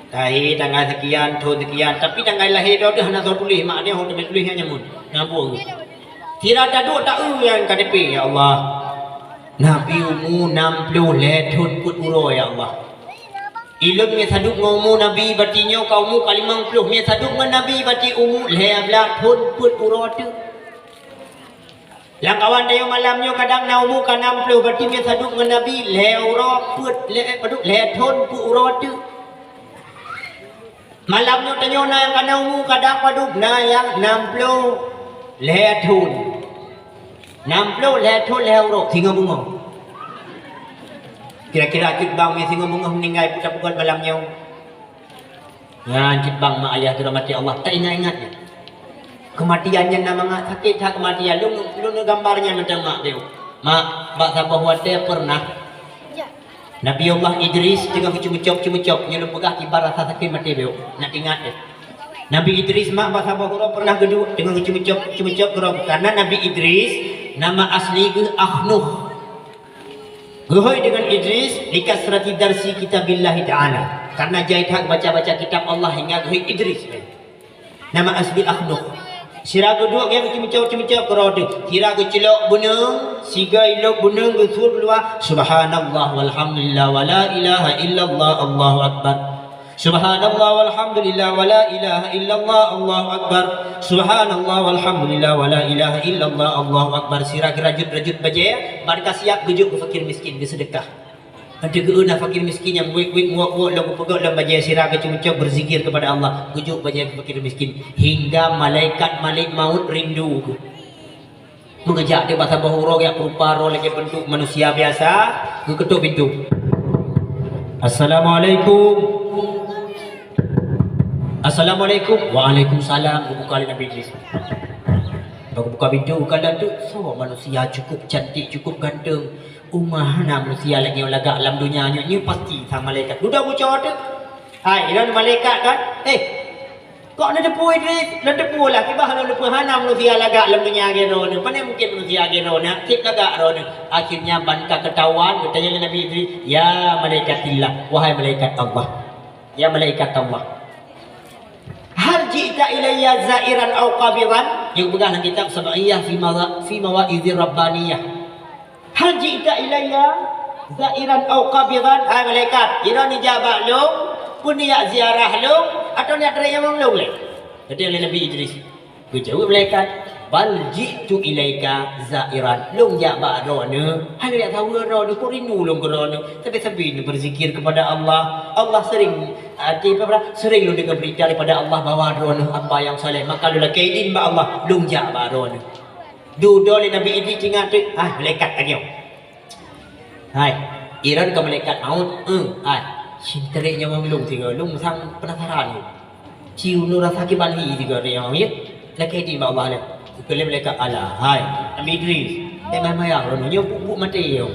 Lahé tanggal sekian, thon sekian, tapi tanggal lahé droe teuh hana soe tuléh, mak nyoe ho teumé tuléh nyan nyamun. Na peue? Sira taduek taeu nyang ka teupée, ya Allah. Nabi umu nam ploh lhée thon peuet uroe, ya Allah. Ilôn meusaduek ngon umu Nabi bati nyoe ka umu ka limong ploh, meusaduek ngon Nabi bati umu lhée blaih thon peuet uroe teuh. Lamkawan tanyoe malam nyoe kadang na umu ka nam ploh, bati meusaduek ngon Nabi lhée uroe peuet, lhée, padub, lhée thon peuet uroe teuh. Malam nyoe tanyoe na nyang ka na umu kadang padub, na nyang nam ploh lhée thon. Nam ploh lhée thon lhée uroe, singoh beungoh. Kira-kira cut bang meusingoh beungoh meuninggai, peue tapeugot malam nyoe? Nyan cit bang mak ayah dirahmati Allah, taingat-ingat nyan. Keumatian nyan na mangat sakét that keumatian. Lôn, lôn neugambar nyan mantong mak beuh. Mak, bak saboh watée peureunah Nabi Allah Idris teungoh geucumucok-cumucok, nyoe lôn peugah kiban rasa sakét maté beuh. Nak ingat deh. Nabi Idris mak bak saboh uroe peureunah geuduek teungoh geucumucok-cumucok keudroe. Karena Nabi Idris nama asli geuh Akhnukh. Geuhôi deungon Idris likasrati darsi kitabillahi ta'ala. Karena jai that baca-baca kitab Allah hingga geuhôi Idris. Nama asli Akhnukh. Sira geuduek nyan geucumucok-cumucok keudroe teuh. Sira geuceulok beuneung, sigoe ilok beuneung geusuet luwa, "Subhanallah walhamdulillah wala ilaha illallah, Allahu akbar." Subhanallah walhamdulillah wala ilaha illallah, Allahu akbar. Subhanallah walhamdulillah wala ilaha illallah, Allahu akbar. Sira geurajut-rajut bajée, ban ka siap geujok keu fakir miskin, geuseudeukah. Enteuk geu na fakir miskin nyang wék-wék, wok-wok, lom geupeugét lom bajée sira geucumucok berzikir kepada Allah, geujok bajée keu fakir miskin. Hingga malaikat Malik Maut rindu geuh. Meungeujak di bak saboh uroe jak peurupa roh lagée beuntuk manusia biasa, geukeutôk pintoe. "Assalamualaikum." "Assalamualaikum." "Waalaikumsalam." Geubuka lé Nabi Idris. Bak geubuka pintoe, geukalon teuk, soe manusia cukup cantik, cukup ganteng. Uma hana manusia lagée nyoe lagak lam donya nyoe, nyoe pasti sang malaikat. Dudoe bucoe teuk. Hai, ilôn malaikat kan? Eh, Kok neuteupeue Idris? Neuteupeue lah, kiban lôn neuteupeue hana manusia lagak lam donya lagée droeneuh. Pane mungken manusia lagée droeneuh, cit lagak droeneuh. Akhirnya ban ka keutahuan, geutanyong lé Nabi Idris, "Ya malaikatillah, wahai malaikat Allah. Ya malaikat Allah. Hal ji'ta ilayya za'iran aw qabidan?" Nyang peugah lam kitab Sab'iyah fi mawa-, fi Mawa'izir Rabbaniyah. "Hal ji'ta ilayya za'iran aw qabidan?" Hai malaikat, jinoe neujak bak lôn, peue neujak ziarah lôn, atawa neujak tarék nyawöng lôn lé? Kata lé Nabi Idris. Geujaweueb malaikat, "Bal ji'tu ilaika za'iran." Lôn jak bak droeneuh, hana jak saweue droeneuh, kok rindu lôn keu droeneuh. Sabe-sabe neuh berzikir kepada Allah. Allah sering, arti apa, sering lôn deungoe berita daripada Allah bahwa droeneuh hamba nyang saleh. Maka lôn lakée idin bak Allah, lôn jak bak droeneuh. Dudoe lé Nabi Idris teuingat teuk, "Ah, malaikat lagée nyoe." Hai, iron ka malaikat maut, eh, hai. Cit tarék nyawöng lôn sigoe, lôn sang penasaran. Ci uneue rasa kiban hi sigoe tarék nyawöng, ya. Lakée idin bak Allah lé. Keu lé malaikat, "Alah, hai, Nabi Idris, eh, mayang-mayang droeneuh nyoe buet-buet maté nyoe."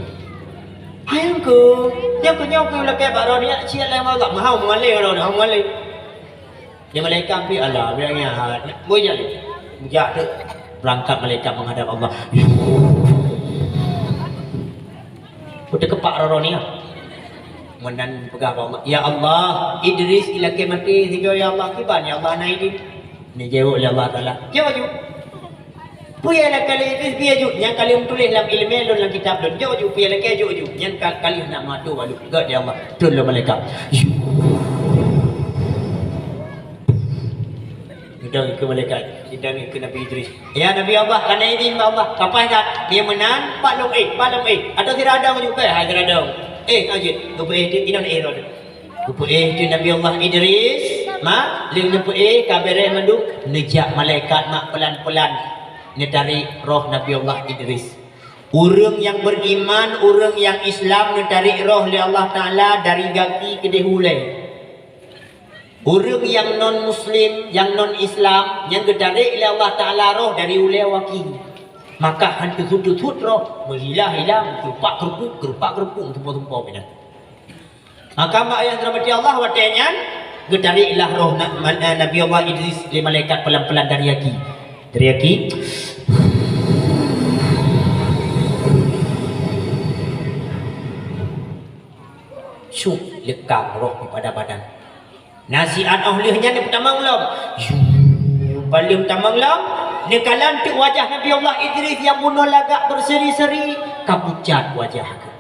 "Hai, nyang keu, nyang keu nyoe keu lakée bak droeneuh, ya, ci alah Allah, meuhai meualée droeneuh, meualée." Di malaikat pi Allah, bilang nyan, ha, boh jak lé. Jak teuk, beurangkat malaikat menghadap Allah. Beuteukepak roro nia. Meunan peugah bak Allah, "Ya Allah, Idris ilakée maté sigoe, ya Allah, kiban, ya Allah, na idin." Neujaweueb lé Allah Taala, "Jok aju." Peue nyang lakée lé Idris, peue jok, nyang ka lheueh meutuléh lam ileumé lôn lam kitab lôn. Jok ju, peue nyang lakée jok ju. Nyan ka, ka lheueh na meuatoe balu. Gét ya Allah. Trön lom malaikat. Geudong keu malaikat, geudong keu Nabi Idris. Ya Nabi Allah, ka na idin bak Allah. Kapai that, dia meunan, pat lom éh, pat lom éh. Atau sira dong ju, hai sira dong. Éh, lanjut. Geupeuéh tu, inan éh roh tu. Geupeuéh teuh Nabi Allah Idris, ma, lheueh neupeuéh ka beureh mandum, neujak malaikat mak peulan-peulan neutarek roh Nabi Allah Idris. Ureuëng nyang beriman, ureuëng nyang Islam neutarek roh lé Allah Taala dari gaki keudeh ulée. Ureuëng nyang non muslim, nyang non Islam, nyang geutarek lé Allah Taala roh dari ulée waki. Maka han teuthot-teuthot roh, meuhila-hila, meukeureupak-keureupak, keureupak-keureupak, meutumpôk-tumpôk pinah. Maka mak ayah dirahmati Allah, watée nyan geutarek lah roh na-, ma-, eh, Nabi Allah Idris lé malaikat pelan-pelan dari aki. Dari aki. Syuk lekang roh daripada badan. Nasihat oh lheueh nyan tamong lom. Yuu, paléng tamong lom. Neukalon teuk wajah Nabi Allah Idris nyang bunoe lagak berseri-seri, ka pucat wajah geuh.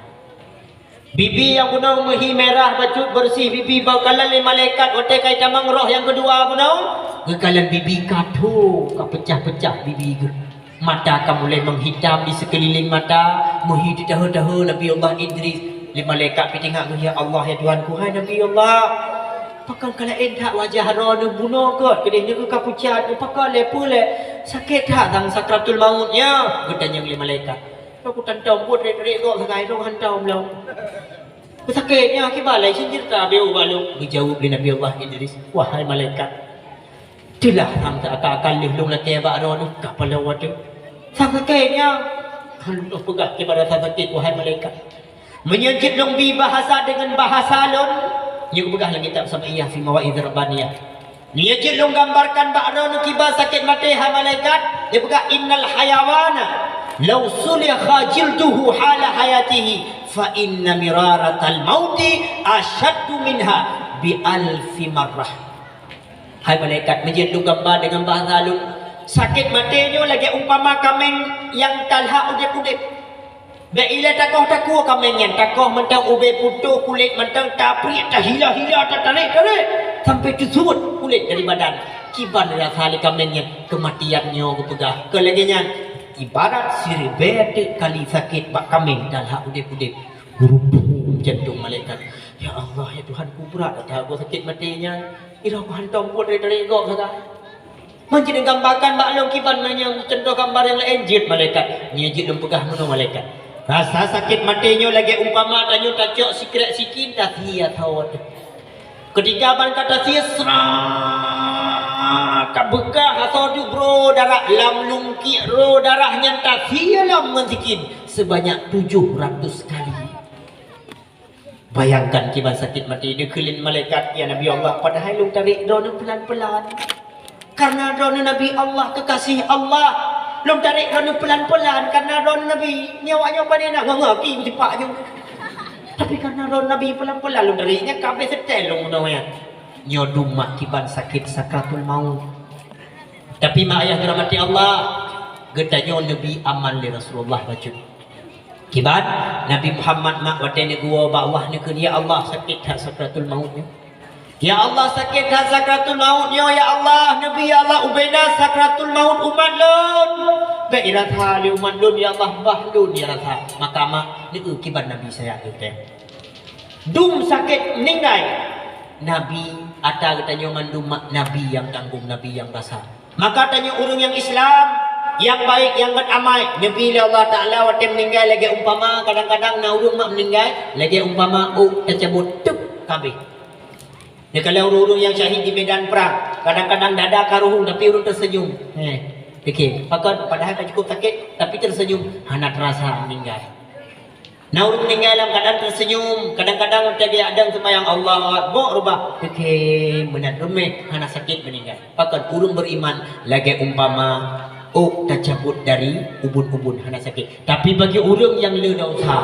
Bibi nyang bunoe meuhi mirah bacut bersih bibi bak kalon lé malaikat watée ka itamong roh nyang keudua bunoe. Geukalon bibi ka tho, ka peucah-peucah bibi geuh. Mata ka mulai menghitam di sekeliling mata, meuhi teuteuhe-teuhe Nabi Allah Idris. Lé malaikat pih teuingat geuh, "Ya Allah, ya Tuhanku, hai Nabi Allah, pakon ka laén that wajah droeneuh bunoe keu keudeh nyoe ka pucat, pakon lé peue lé sakét that sang sakratul maut nyan?" Geutanyong lé malaikat. Aku tantong buet rek-rek gok sagai dong hantom lom. Beusakét nyan akibat lai cit ceurita beu balok. Geujaweueb lé Nabi Allah Idris, "Wahai malaikat, teulah tham teuakal-akal lheueh lôn lakée bak droeneuh ka paloe watée. Sang sakét nyan, han lôn peugah kiban rasa sakét, wahai malaikat. Meunyoe jeuet lôn bi bahasa deungon bahasa lôn, nyoe geupeugah lam kitab Sab'iyah fi Mawaidh Rabbaniyah. Nyoe jeuet lôn gambarkan bak droeneuh kiban sakét maté, hai malaikat, geupeugah, innal hayawana law sulikha jilduhu hala hayatihi, fa inna miraratal mauti asyaddu minha bi alfi marrah." Hai malaikat, meujeuet lôn gamba deungon bahasa lôn, sakét maté nyoe lagée umpama kaméng nyang talhak udeb-udeb. Bék ilée takoh takue kaméng nyan, takoh mantong ubé putôh kulét mantong, tapriek, tahila-hila, tatarek-tarek sampai teusuet kulét dari badan. Kiban rasa lé kaméng nyan, keumatian nyoe geupeugah. Keu lagée nyan, ibarat siribée teuk kali sakét bak kaméng talhak udeb-udeb. Gurupum jantong malaikat. "Ya Allah, ya Tuhanku, brat that gok sakét maté nyan. Ilong hantom buet dari-dari gok sagai. Man jeuet neugambarkan bak lôn kiban meunyoe cuntoh gambar nyang laén," jeuet malaikat. Nyoe jeuet lôn peugah meunoe malaikat. Rasa sakét maté nyoe lagée umpama tanyoe tacok sikrek sikin tasie thot. Ketika ban ka tasie, sra, ka beukah asoe duek broe darah lam lungkiek roe darah nyan tasie lom ngon sikin sebanyak tujoh ratus kali. Bayangkan kiban sakét maté dikheun lé malaikat, "Ya Nabi Allah, padahai lôn tarek droeneuh peulan-peulan. Karena droeneuh Nabi Allah, keukaséh Allah, lôn tarek droeneuh peulan-peulan karena droeneuh Nabi. Nyoe awak nyoe pane na ngon aki beusipak nyoe. Tapi karena droeneuh Nabi peulan-peulan lôn tarek, nyan ka abéh seutée lôn meunoe nyan." Nyoe dum mak kiban sakét sakratul maut. Tapi mak ayah dirahmati Allah, geutanyoe neubi aman lé Rasulullah bacut. Kiban Nabi Muhammad mak watée neuguwoe bak Allah neukheun, "Ya Allah, sakét that sakratul maut nyoe. Ya Allah, sakét that sakratul maut nyoe, ya Allah, neubi, ya Allah, ubena sakratul maut umat lôn. Bék irasa lé umat lôn, ya Allah, bah lôn irasa." Maka mak neueu kiban Nabi sayang geuh teuh. Dum sakét meuninggai. Nabi, ata geutanyoe mandum mak Nabi nyang tanggong, Nabi nyang rasa. Maka tanyoe ureuëng nyang Islam, nyang baik, nyang beuamai, neubi lé Allah Taala watée meuninggai lagée umpama, kadang-kadang na ureuëng mak meuninggai lagée umpama ôk tacabot teup ka abéh. Neukalon ureuëng-ureuëng nyang syahid di medan prang, kadang-kadang dada ka ruhueng tapi ureuëng teuseunyum. Heh, pike, pakon padahai ka cukup sakét tapi teuseunyum, hana teurasa meuninggai. Na ureuëng meuninggai lam keuadaan teuseunyum, kadang-kadang watée geujak dong seumayang, Allahu Akbar, rubah, teuke meunan reumeh, hana sakét meuninggai. Pakon ureuëng beriman lagée umpama ôk tacabot dari ubun-ubun, hana sakét. Tapi bagi ureuëng nyang le desya,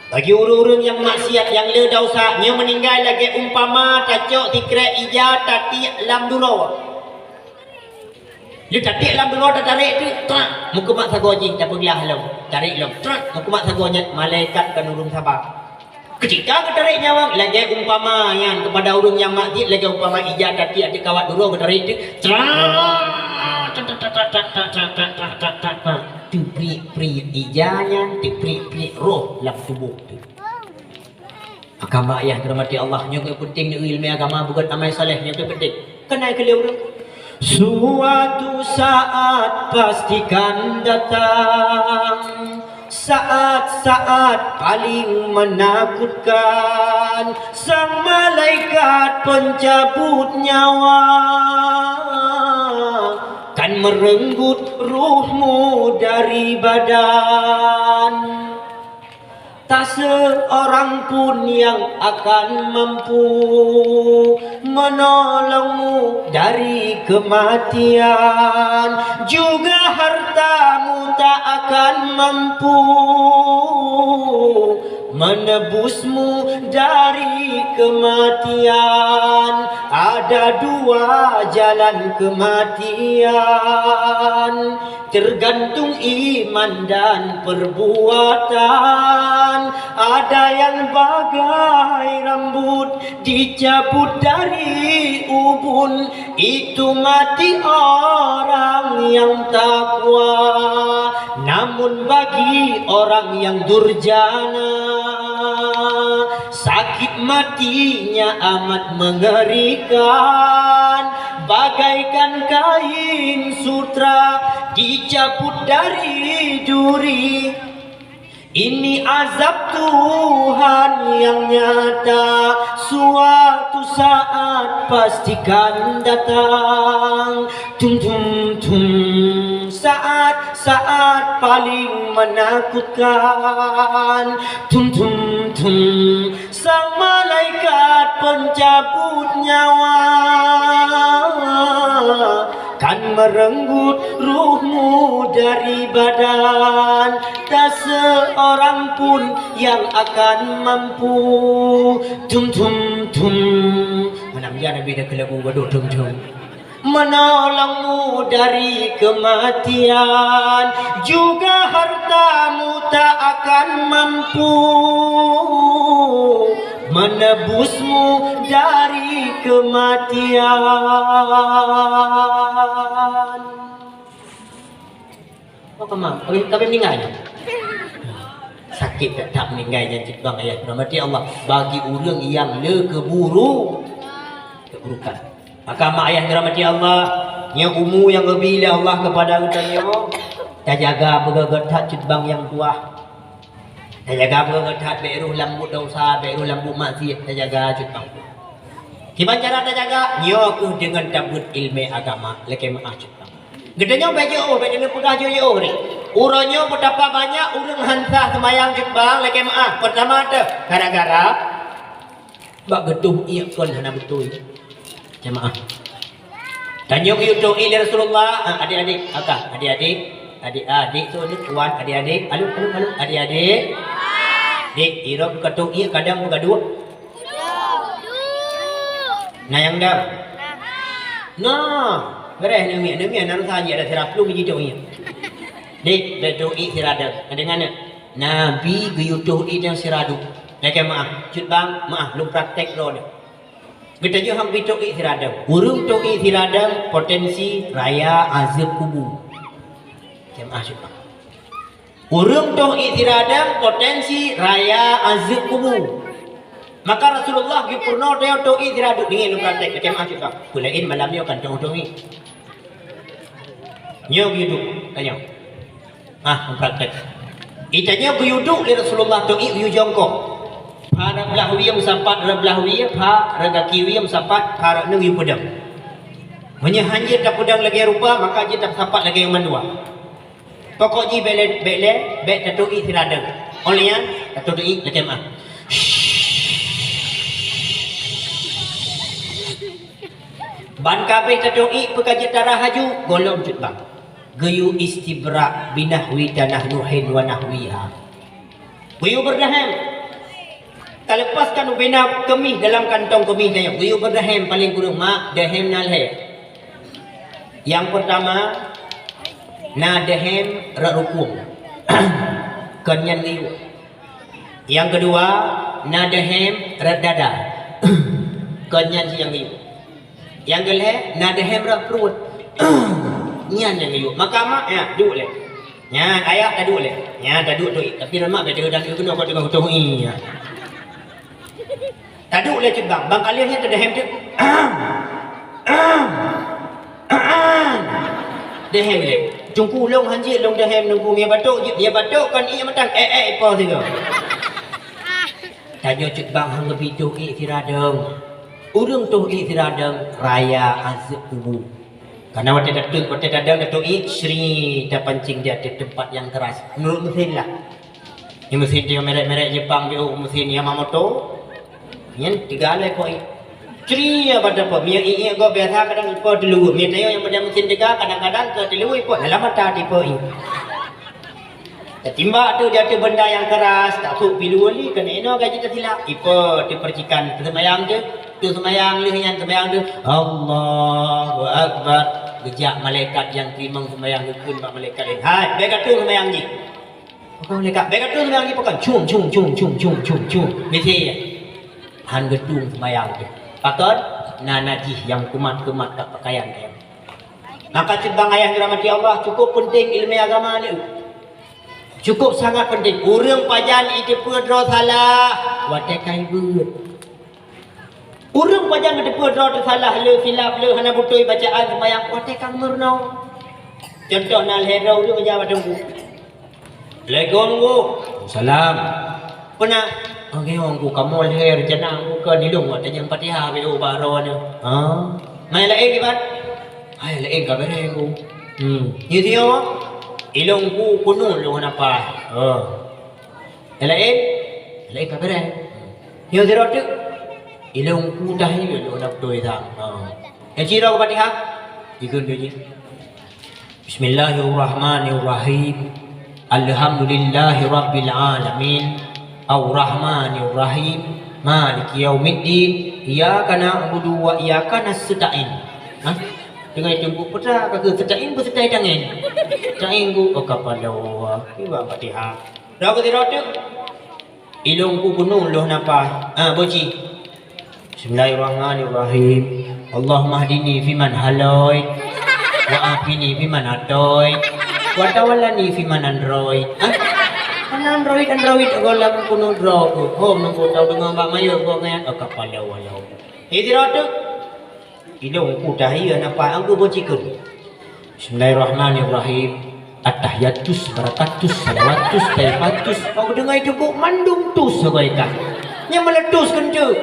bagi ureuëng-ureuëng nyang maksiat nyang le desya, nyoe meuninggai lagée umpama tacok sikrek ija tatiek lam duroe. Lheueh tatiek lam duroe tatarek teuk, trak, meukumat sagoe jih tapeuglah lom, tarek lom, trak, meukumat sagoe nyan, malaikat kon ureuëng saba. Keutika geutarek nyawöng, lagée umpama nyan keupada ureuëng nyang maksiat, lagée umpama ija tatiek ateueh kawat duroe geutarek teuk, trak, teupriek-priek ija nyan, teupriek-priek roh lam tuboh teuh. Maka mak ayah dirahmati Allah, nyoe keuh peunteng neueu ileumèe agama, beugöt amai saleh, nyoe keuh peunteng. Keunae keu lé ureuëng. Suatu saat pastikan datang. Saat-saat paling menakutkan, sang malaikat pencabut nyawa kan merenggut ruhmu dari badan. Tak seorang pun yang akan mampu menolongmu dari kematian, juga hartamu tak akan mampu menebusmu dari kematian. Ada dua jalan kematian, tergantung iman dan perbuatan. Ada yang bagai rambut dicabut dari ubun, itu mati orang yang takwa. Namun bagi orang yang durjana, sakit matinya amat mengerikan, bagaikan kain sutra dicabut dari duri. Ini azab Tuhan yang nyata, suatu saat pastikan datang. Tum tum tum, saat-saat paling menakutkan. Tum tum tum, sang malaikat pencabut nyawa kan merenggut ruhmu dari badan. Tak seorang pun yang akan mampu. Tum tum tum. Mana dia Nabi dah kelabu gaduh tum tum. Menolongmu dari kematian, juga hartamu tak akan mampu menebusmu dari kematian. Oh, kemang, kami, kami meninggal. Sakit tak, tak meninggal nyan cit bang ayah rahmati Allah. Bagi ureuëng yang le keburu keburukan. Maka mak ayah dirahmati Allah, nyoe umu nyang geubri lé Allah keupada geutanyoe, tajaga beugét-gét that cit bang nyang tuah. Tajaga beugét-gét that, bék rôh lam buet desya, bék rôh lam buet maksiat, tajaga cit bang. Kiban cara tajaga, nyoe keuh deungon tabeuet iéleumé agama, lakée meuáh cit bang. Geutanyoe bék jiôh, bék deungon peugah jiôh-jiôh nyoe. Uroe nyoe beutapa banyak ureuëng han sah seumayang cit bang, lakée meuáh. Peurtama teuh, gara-gara bak geutoh iék kon hana beutôi. Jamaah. Tanyoe geuyue toh iék lé Rasulullah, ah, adik-adik, aka, adik-adik, adik-adik tu ni tuan, adik-adik, alun, alun, alun, adik-adik. Dik, irop ka toh iék kadang beugaduek. Na nyang dam? Nah, beureh neumi, neumi na rasa jih ada sira plueng jitoh iék. Dik, beutoh iék sira dam. Ada ngana? Nabi geuyue toh iék nyang sira duek. Lakée meuáh, cut bang, meuáh, lôn praktek droeneuh. Geutanyoe han geuyue toh iék sira dam. Ureuëng toh iék sira dam potensi raya azeueb kubu. Lakée meuáh, cut bang. Ureuëng toh iék sira dam potensi raya azeueb kubu. Maka Rasulullah geupeurunoe tanyoe toh iék sira duek, deungon lôn praktek, lakée meuáh, cut bang. Peulaén malam nyoe kan toh-toh iék. Nyoe geuyue duek, tanyoe. Ah, praktek. Itanyoe geuyue duek lé Rasulullah toh iék geuyue jongkok. Pha rot blah wie meusapat rot blah wie, pha rot gaki wie meusapat, pha rot neueng geuyue peudong. Meunyoe han jeuet tapeudong lagée rupa, maka jeuet tasapat lagée mandua. Pokok jih bék lé, bék lé, bék tatoh iék sira dam. Óh lheueh nyan, tatoh iék lakée meuáh. Ban ka abéh tatoh iék peu ka jeuet tarah laju, gohlom cut bang. Geuyue istibrak binahwi tanah Nuhin wa nahwiha. Geuyue beureudahem. Taleupaskan ubena keumih dalam kantong keumih tanyoe. Geuyue beureudahem paleng kureueng mak, dahem na lhée. Nyang peurtama, na dahem rot rukung. Kon nyan geuyue. Nyang keudua, na dahem rot dada. Kon nyan cit nyang geuyue. Nyang keulhée, na dahem rot pruet. Nyan nyang geuyue. Maka mak, ya, duek lé. Nyan, ayah taduek lé. Nyan, taduek tu. Tapi lemak beda dan keunoe kau tengah utoh ni. Ya. Taduek lé cut bang. Bang kalian nyan tadahem tu. Dahem lé. Teungku, lôn hanjeuet lôn deuhem Teungku, mie batok jeuet, mie batok kon ié matang, eh, eh, ipo sigoe. Tanyoe cut bang han geubi toh ié siradeueng. Ureuëng toh ié siradeueng raya azeueb kubu. Karena watée tateuk, watée tadeueng tateuk ié, sri tapancing di ateueh teumpat nyang keras. Meunurot meusén lah. Nyan meusén teuh merek-merek Jepang, B O, meusén Yamamoto. Nyan tiga lé po ié. Cri ya pada po. Mie ié gob biasa kadang ipo teuleuweue. Mie tanyoe nyang pada meusén tiga kadang-kadang keu teuleuweue ipo. Dalam mata tipe ié. Tatimbak tu di ateueh benda nyang keras, tak suk pilu wali, kena inoe gaji tersilap. Ipo teuh percikan seumayang teuh. Tu seumayang lheueh nyan seumayang teuh. Allahu Akbar. Geujak malaikat nyang teurimong seumayang geukheun bak malaikat laén. Hai, bèk gatu seumayang jih. Pakon lé kak, bèk gatu seumayang jih pakon. Cung, cung, cung, cung, cung, cung, cung. Miseue. Han geutung seumayang jih. Pakon? Na najih nyang kumat-kumat bak pakaian kayém. Maka cut bang ayah dirahmati Allah, cukup peunteng ileumèe agama nyoe. Cukup sangat peunteng. Ureuëng pajan jiteupeue droe salah, watèe ka jibeuet. Ureuëng pajan geuteupeue droe teusalah, le silap, le hana beutôi bacaan seumayang, watèe ka meurunoe. Cuntoh na lhèe droe ureuëng jak bak teungku. Assalamualaikum, Teungku. Salam. Peue na? Oke, Teungku, kamoe lhèe reuncana Teungku keu nilông watèe nyang Fatihah beu bak droe nyoe. Ha? Mai laén kiban? Hai laén ka beureh Teungku. Hmm. Nyoe sioe? Ilông ku kunut lôn hana paih. Oh. Nyang laén? Nyang laén ka beureh. Nyoe sidroe teuk? Ilông ku tahiyat lôn hana beutôi that. Ha. Nyang sidroe Fatihah? Ikheun lé jih. Bismillahirrahmanirrahim. Alhamdulillahirabbil alamin. Arrahmanirrahim. Maliki yaumiddin. Iyyaka na'budu wa iyyaka nasta'in. Hah? Deungon Teungku peue ka keu seutain beuseutai tangen. Tangen ku, oh, kapala. Iba Fatihah. Dah keu sidroe teuk? Ilông ku kunut lôn hana paih. Ah, boci. Bismillahirrahmanirrahim. Allahummahdini fiman hadait. Wa afini fiman afait. Wa tawallani fiman android. Hah? Mana android, android, golam kunut droe ku. Hom nunggu tau deungoe bak mayeuh gob nyan. Oh, kapala walau. Hijrah tu. Ilông ku tahiyat nafah angku beucikeu. Bismillahirrahmanirrahim. Atahiyatus, barakatus, salawatus, taifatus. Kau deungai cukup mandum tus sagai kan. Nyang meletus keu enteuk.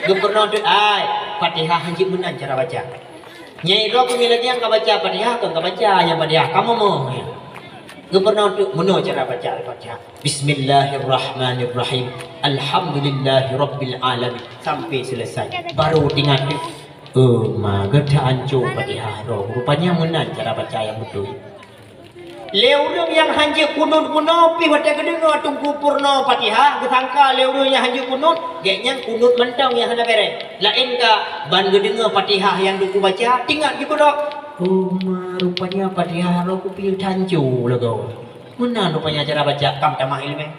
Geupeureunoe teuk ai, Fatihah hanjeuet meunan cara baca. Nyai droe peungilagian ka baca Fatihah, kon ka baca nyang Fatihah. Kamoe moh ya. Geupeureunoe teuk meunoe cara baca Al-Fatihah. Bismillahirrahmanirrahim. Alhamdulillahirabbil alamin. Sampai selesai. Baru teuingat teuk. Oh, ma, gata anco Fatihah roh. Rupanya meunan cara baca nyang beutôi. Lé ureuëng nyang hanjeuet kunut bunoe pih watée geudeungoe teungku peurunoe Fatihah, geusangka lé ureuëng nyang hanjeuet kunut, gét nyang kunut mantong nyang hana béreh. Laén ka ban geudeungoe Fatihah nyang teungku baca, teuingat jih keudroe. Oh, ma, rupanya Fatihah roh kupiôh tanco lagoe. Meunan rupanya cara baca, kam tamah ileumèe.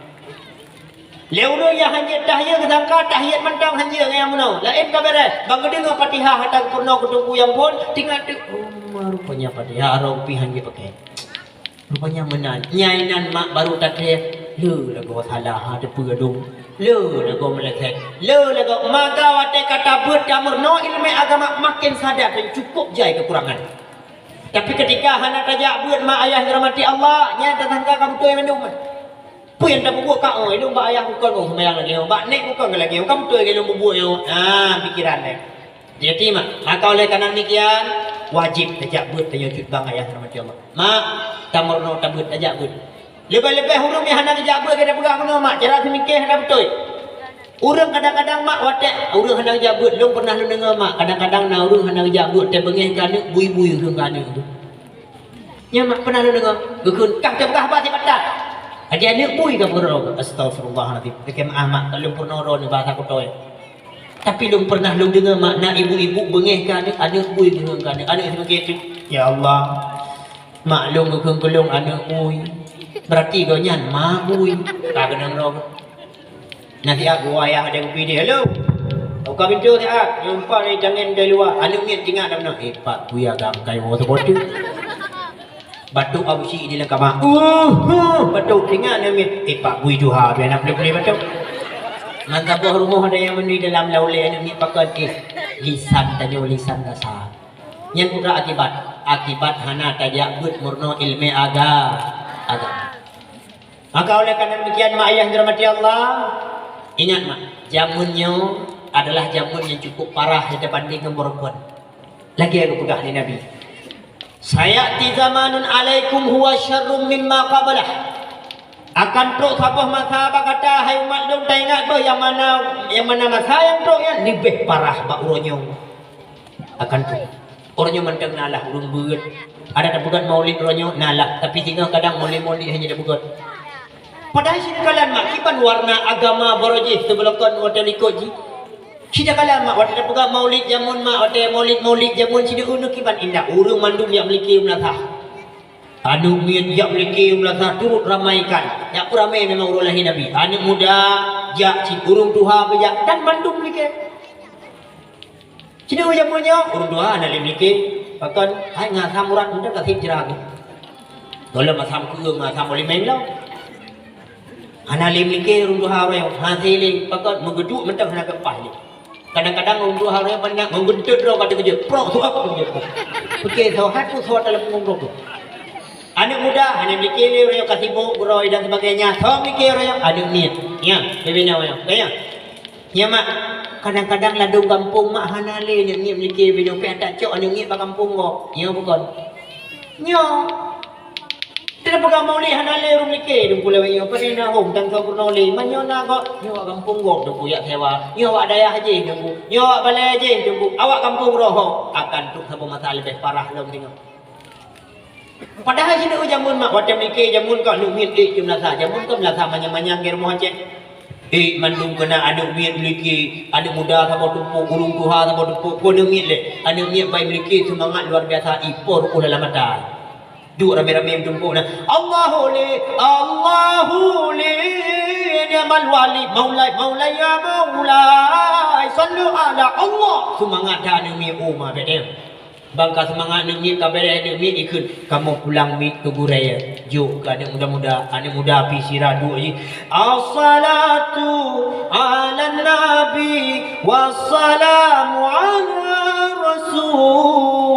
Lé ureuëng nyang hanjeuet tahiyat geusangka tahiyat mantong hanjeuet ngon nyang bunoe. Laén ka béreh, ban geudeungoe Fatihah hana geupeurunoe keu teungku nyang phon, teuingat teuk, oh, ma, rupanya Fatihah roh pih hanjeuet pakai. Rupanya meunan. Nyai nan mak baru tatreh, le lagoe salah, ha, teupeue dong. Le lagoe meuleusék. Le lagoe maka watée ka tabeuet tameurunoe ileumèe agama makin sadar dan cukup jai keukurangan. Tapi ketika hana tajak beuet mak ayah dirahmati Allah, nyan tasangka ka beutôi mandum. Peue nyang tapeubuet ka, oh, ilông bak ayah bukon, oh, seumayang lagèe nyoe, bak nèk bukon lagèe nyoe, ka beutôi lagèe lôn peubuet nyoe. Ah, pikiran lé. Jadi, mak, maka oleh karena demikian, wajib tajak beuet tanyoe cut bang ayah rahmati Allah. Mak, tameurunoe tabeuet tajak beuet. Leubeh-leubeh ureuëng nyang hana geujak beuet, gata peugah bunoe, mak, cara seumiké hana beutôi. Ureuëng kadang-kadang, mak, watèe ureuëng hana geujak beuet, lôn pernah lôn deungoe, mak, kadang-kadang na ureuëng hana geujak beuet, teubeungéh keu aneuk, bui-bui ureuëng keu aneuk tu. Nyan mak pernah lôn deungoe, geukheun kah teupeugah haba sipat that. Adak aneuk bui ka peukeurong. Astagfirullahalazim. Lakèe meu'ah mak, ka lôn peurunoe droeneuh basa kutoe. Tapi lôn pernah lôn deungoe mak na ibu-ibu beungéh keu aneuk, aneuk bui geukheun keu aneuk, aneuk seumiké teuk. Ya Allah. Mak lôn geukheun keu lôn aneuk bui. Berarti gobnyan ma bui. Ka keunong droe. Nah, siat geuwoe ayah ada kupi dia. "Halo. Buka pintu siat. Nyang empat ni tangen dari luwa." Aneuk miet teuingat dah meunoe. Eh, Pak Buya gam kai woe saboh teuk. Batuk Abu Syik di dalam kamar. Uh, uh, batuk teuingat aneuk miet. Eh, Pak Bui tuha, biar nak boleh-boleh batuk. Mantap boh rumoh ada nyang meunui dalam laulé aneuk miet pakon. Eh, lisan tanyoe lisan kasar. Nyan peue akibat. Akibat hana tajak beuet meurunoe ileumèe aga-, agama. Maka oleh karena demikian, mak ayah dirahmati Allah, ingat mak, jameun nyoe adalah jameun nyang cukup parah nyang teubandéng ngon beurukon. Lagèe geupeugah lé Nabi, "Sayati zamanun alaikum huwa syarrum mimma qablah." Akan trok saboh masa bak gata, hai umat lôn, taingat beuh nyang mana, nyang mana masa nyang trok nyan leubeh parah bak uroe nyoe. Akan trok. Uroe nyoe mantong na lah ureueng beuet. Adak tapeugöt maulid uroe nyoe na lah, tapi singoh kadang maulid-maulid hana tapeugöt. Padahai sikalon mak, kiban warna agama barô jih teubeulokon watèe likot jih. Sikalon mak, watèe tapeugöt maulid jameun mak, watèe maulid-maulid jameun sineuk-neuk kiban indak ureueng mandum jak meulike u meulasah. Aneuk miet jak meulike u meulasah turut ramaikan. Jak peuramai memang uroe lahé Nabi. Aneuk muda jak cit, ureueng tuha pih jak, dan mandum meulike. Cit ureueng jameun nyoe, ureueng tuha hana lé meulike. Pakon? Hai ngon asam urat mantong ka sép jra geuh. Gohlom asam keueung, asam uleuen lom. Hana lé meulike ureueng tuha uroe nyoe, hana lé. Pakon? Meugeuduek mantong hana geupaih lé. Kadang-kadang ureueng tuha uroe nyoe banyak meugeunteut droe ka teukeujot. Prok, suap, teukeujot. Pike soe, hai peue soe dalam punggong droe tu. Aneuk muda hana meulike lé, uroe nyoe ka sibok, beuroi dan sebagainya. Soe meulike uroe nyoe? Aneuk miet. Nyan, bubena uroe nyoe. Ka nyan. Nyan mak, kadang-kadang ladôm gampông mak hana lé aneuk miet meulike, bubena pih ata cok aneuk miet bak gampông gob. Nyoe bukon? Nyoe. Teupeugah maulid hana lé ureueng meulike, Teungku, lawét nyoe. Padahai na hom, tan soe peurunoe lé. Man nyoe na gob, nyoe wak gampông gob, Teungku, jak sewa. Nyoe wak dayah jih, Teungku. Nyoe wak balè jih, Teungku. Awak gampông roh. Akan trok saboh masa leubeh parah lom singoh. Padahai sineuk jameun mak, watèe meulike jameun ka aneuk miet ék keu meulasah, jameun ka meulasah manyang-manyang di rumoh Aceh. Ék mandum keunan aneuk miet meulike, aneuk muda saboh tumpôk, ureueng tuha saboh tumpôk, peue aneuk miet lé? Aneuk miet bai meulike seumangat luar biasa, ipo reuôh lam mata. Duek ramé-ramé meutumpôk na, "Allahu li, Allahu li, ni'mal wali, maulai, maulai ya maulai, sallu ala Allah." Seumangat that aneuk miet, oh ma bèk deh. Ban ka seumangat aneuk miet, ka bèrèh aneuk miet, ikheun, "Kamoe pulang miet keu gurèe." Jok keu aneuk muda-muda, aneuk muda pih sira duek jih. Assalatu ala nabi, wassalamu ala rasul.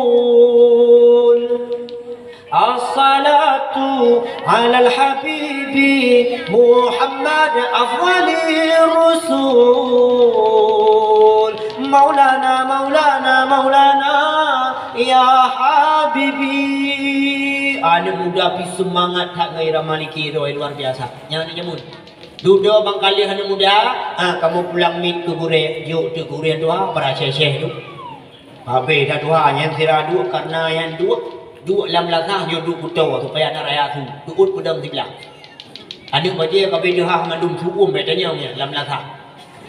Assalatu alal habibi Muhammad afdalir rusul. Maulana, maulana, maulana, ya habibi. Aneuk muda pih seumangat that ngon irama like droe luar biasa. Nyan aneuk jameun. Dudoe bang ka lheueh aneuk muda, ah, kamoe pulang miet keu gurèe, jok teuk gurèe tuha, para syèh-syèh tu. Habéh that tuha, nyan sira duek, karena nyan duek, duek lam lasah nyoe duek kuto supaya na raya su. Teuôt peudong siblah. Aneuk bajèe ka beudoh mandum su'um bèk tanyong nyan lam lasah.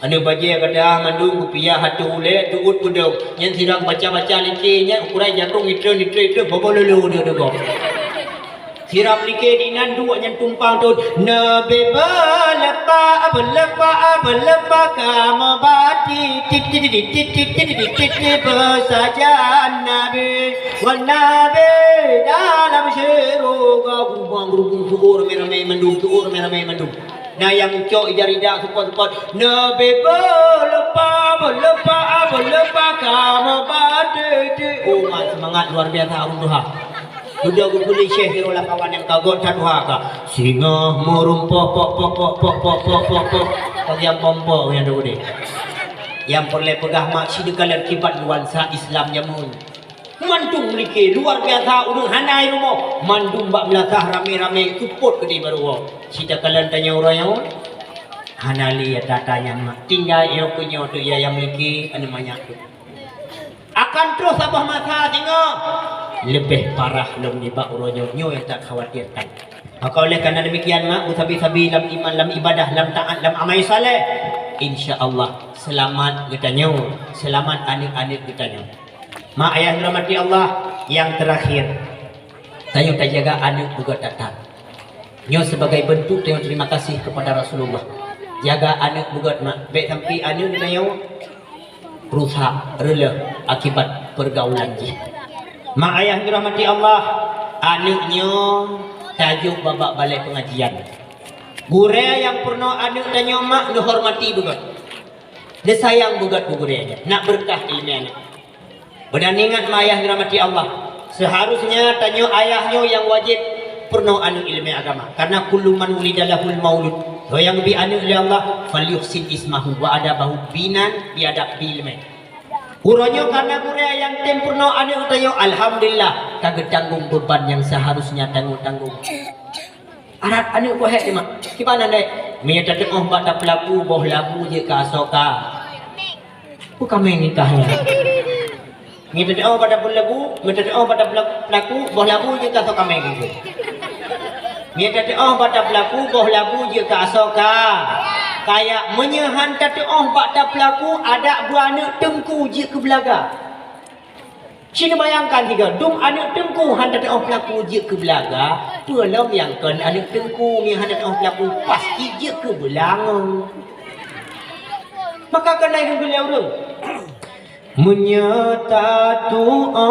Aneuk bajèe ka dah mandum kupiah ateueh ulèe, teuôt peudong. Nyan sidang baca-baca like nyan, ukuran jakong itrön-itrön-itrön, bobo lolo deuh-deuh gob. Sira meulike dinan duek nyan tumpang thôn, "Nabi beuleupah, beuleupah, beuleupah kamoe bati, tit, tit, tit, beusajan Nabi, wan Nabi dalam syeuruga." Geurubong-geurubong, teuôt ramé-ramé mandum, teuôt ramé-ramé mandum. Na nyang cok ija rida seupôt-seupôt, "Nabi beuleupah, beuleupah, beuleupah kamoe bati, tit." Oh, mak, seumangat luar biasa ureueng tuha. Dudoe geupeuleueh syèh sidroe lam kawan nyang ka göt that tuha ka. Singoh meurumpok, pok, pok, pok. Bagi nyang pompo nyang deuh udeh. Nyang peureulèe peugah mak, sideukalon kiban nuansa Islam jameun. Mandum meulike, luar biasa ureueng hana i rumoh. Mandum bak meulasah ramé-ramé, seupôt keudéh barô woe. Sideukalon tanyoe uroe nyoe, hana lé ata-ata nyan mak. Tinggai nyoe keu nyoe teuk ya nyang meulike, aneuk manyak teuk. Akan troh saboh masa singoh leubeh parah lom nibak uroe nyoe, nyoe nyang takhawatirkan. Maka oleh karena demikian, mak, beusabi-sabi lam iman, lam ibadah, lam taat, lam amai saleh. Insya Allah, seulamat geutanyoe, seulamat aneuk-aneuk geutanyoe. Mak ayah dirahmati Allah, nyang teurakhir, tanyoe tajaga aneuk beugöt that-that. Nyoe sebagai bentuk tanyoe terima kasih kepada Rasulullah. Jaga aneuk beugöt, mak. Bèk sampai aneuk tanyoe rusak, reuleuh akibat pergaulan jih. Mak ayah dirahmati Allah, aneuk nyoe tajok bak balè pengajian. Gurèe nyang peurunoe aneuk tanyoe, mak, neuhormati beugöt. Neusayang beugöt keu gurèe nyan. Nak beureukat ileumèe aneuk. Beunan ingat, mak ayah dirahmati Allah, Seharusnya tanyoe ayah nyoe nyang wajéb peurunoe aneuk ileumèe agama. Karena kullu man wulida lahul maulud. Soe nyang geubri aneuk lé Allah, falyuhsin ismahu wa adabahu, bri nan, bri adab, bri ileumèe. Uroe nyoe karena gurèe nyang tem peurunoe aneuk tanyoe, alhamdulillah, ka geutanggong beuban nyang seharusnya tanggong-tanggong. Arat aneuk keuh hèk teuma. Kiban nan deh? Meunyoe tateu'oh bak tapeulaku boh labu jeuet keu asoe ka. Peue kaméng nikah nyan? Meunyoe tateu'oh bak tapeulaku, meunyoe tateu'oh bak tapeulaku boh labu jeuet keu asoe kaméng. Meunyoe tateu'oh bak tapeulaku boh labu jeuet keu asoe ka. Kaya meunyoe han tateu'oh bak tapeulaku adak beuaneuk teungku jeuet keu beulaga. Ci neubayangkan sigoe, dum aneuk teungku han tateu'oh peulaku jeuet keu beulaga, peue lom nyang kon aneuk teungku nyang han tateu'oh peulaku, pasti jeuet keu beulangong. Maka keunan geulhèe ureueng. Meunyoe tatu'oh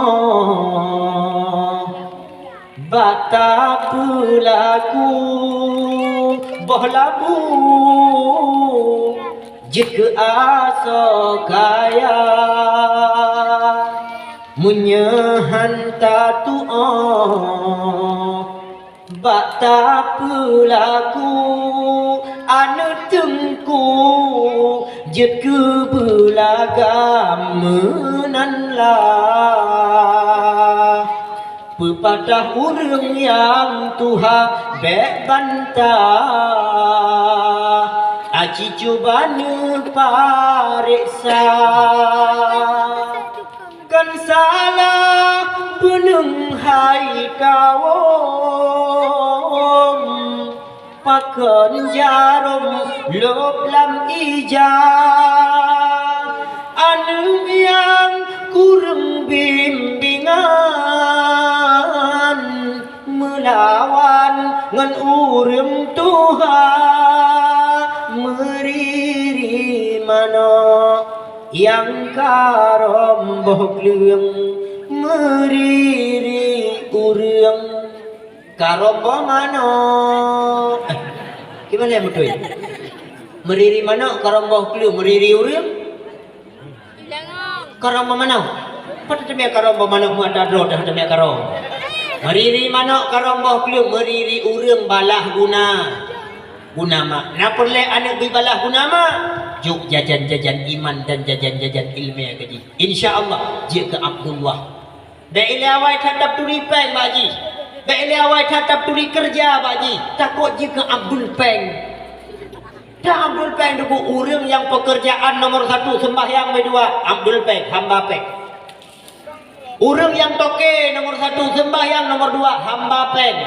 bak tapeulaku boh labu jeuet keu asoe kaya. Meunyoe han tatu'oh bak tapeulaku aneuk teungku jeuet keu beulaga meunan lah. Peupatah ureueng nyang tuha bèk bantah, aci cuba neupareksa. Kon salah beuneung hai kawom, pakon jarom lôb lam ija. Aneuk nyang kureueng bimbingan meulawan ngon ureueng tuha, meuriri manok nyang karôm boh kleueng, meuriri ureueng karôm boh manok. Eh, kiban lé beutôi? Meuriri manok karôm boh kleueng, meuriri ureueng karôm boh manok. Pat teumé karôm boh manok meuata droe teuh teumé karôm. Meuriri manok karôm boh kleueng, meuriri ureueng balah guna. Guna mak. Na peureulèe aneuk bri balah guna mak. Jok jajan-jajan iman dan jajan-jajan ileumèe keu jih. Insya Allah jeuet keu Abdullah. Bèk ilèe awai that tapeutuléh pèng bak jih. Bèk ilèe awai that tapeutuléh keureuja bak jih. Takot jeuet keu Abdul Pèng. Dak Abdul Pèng teungku, ureueng nyang peukeurjaan nomor satu, seumbahyang nomor dua, Abdul Pèng, hamba pèng. Ureueng nyang toke nomor satu, seumbahyang nomor dua, hamba pèng.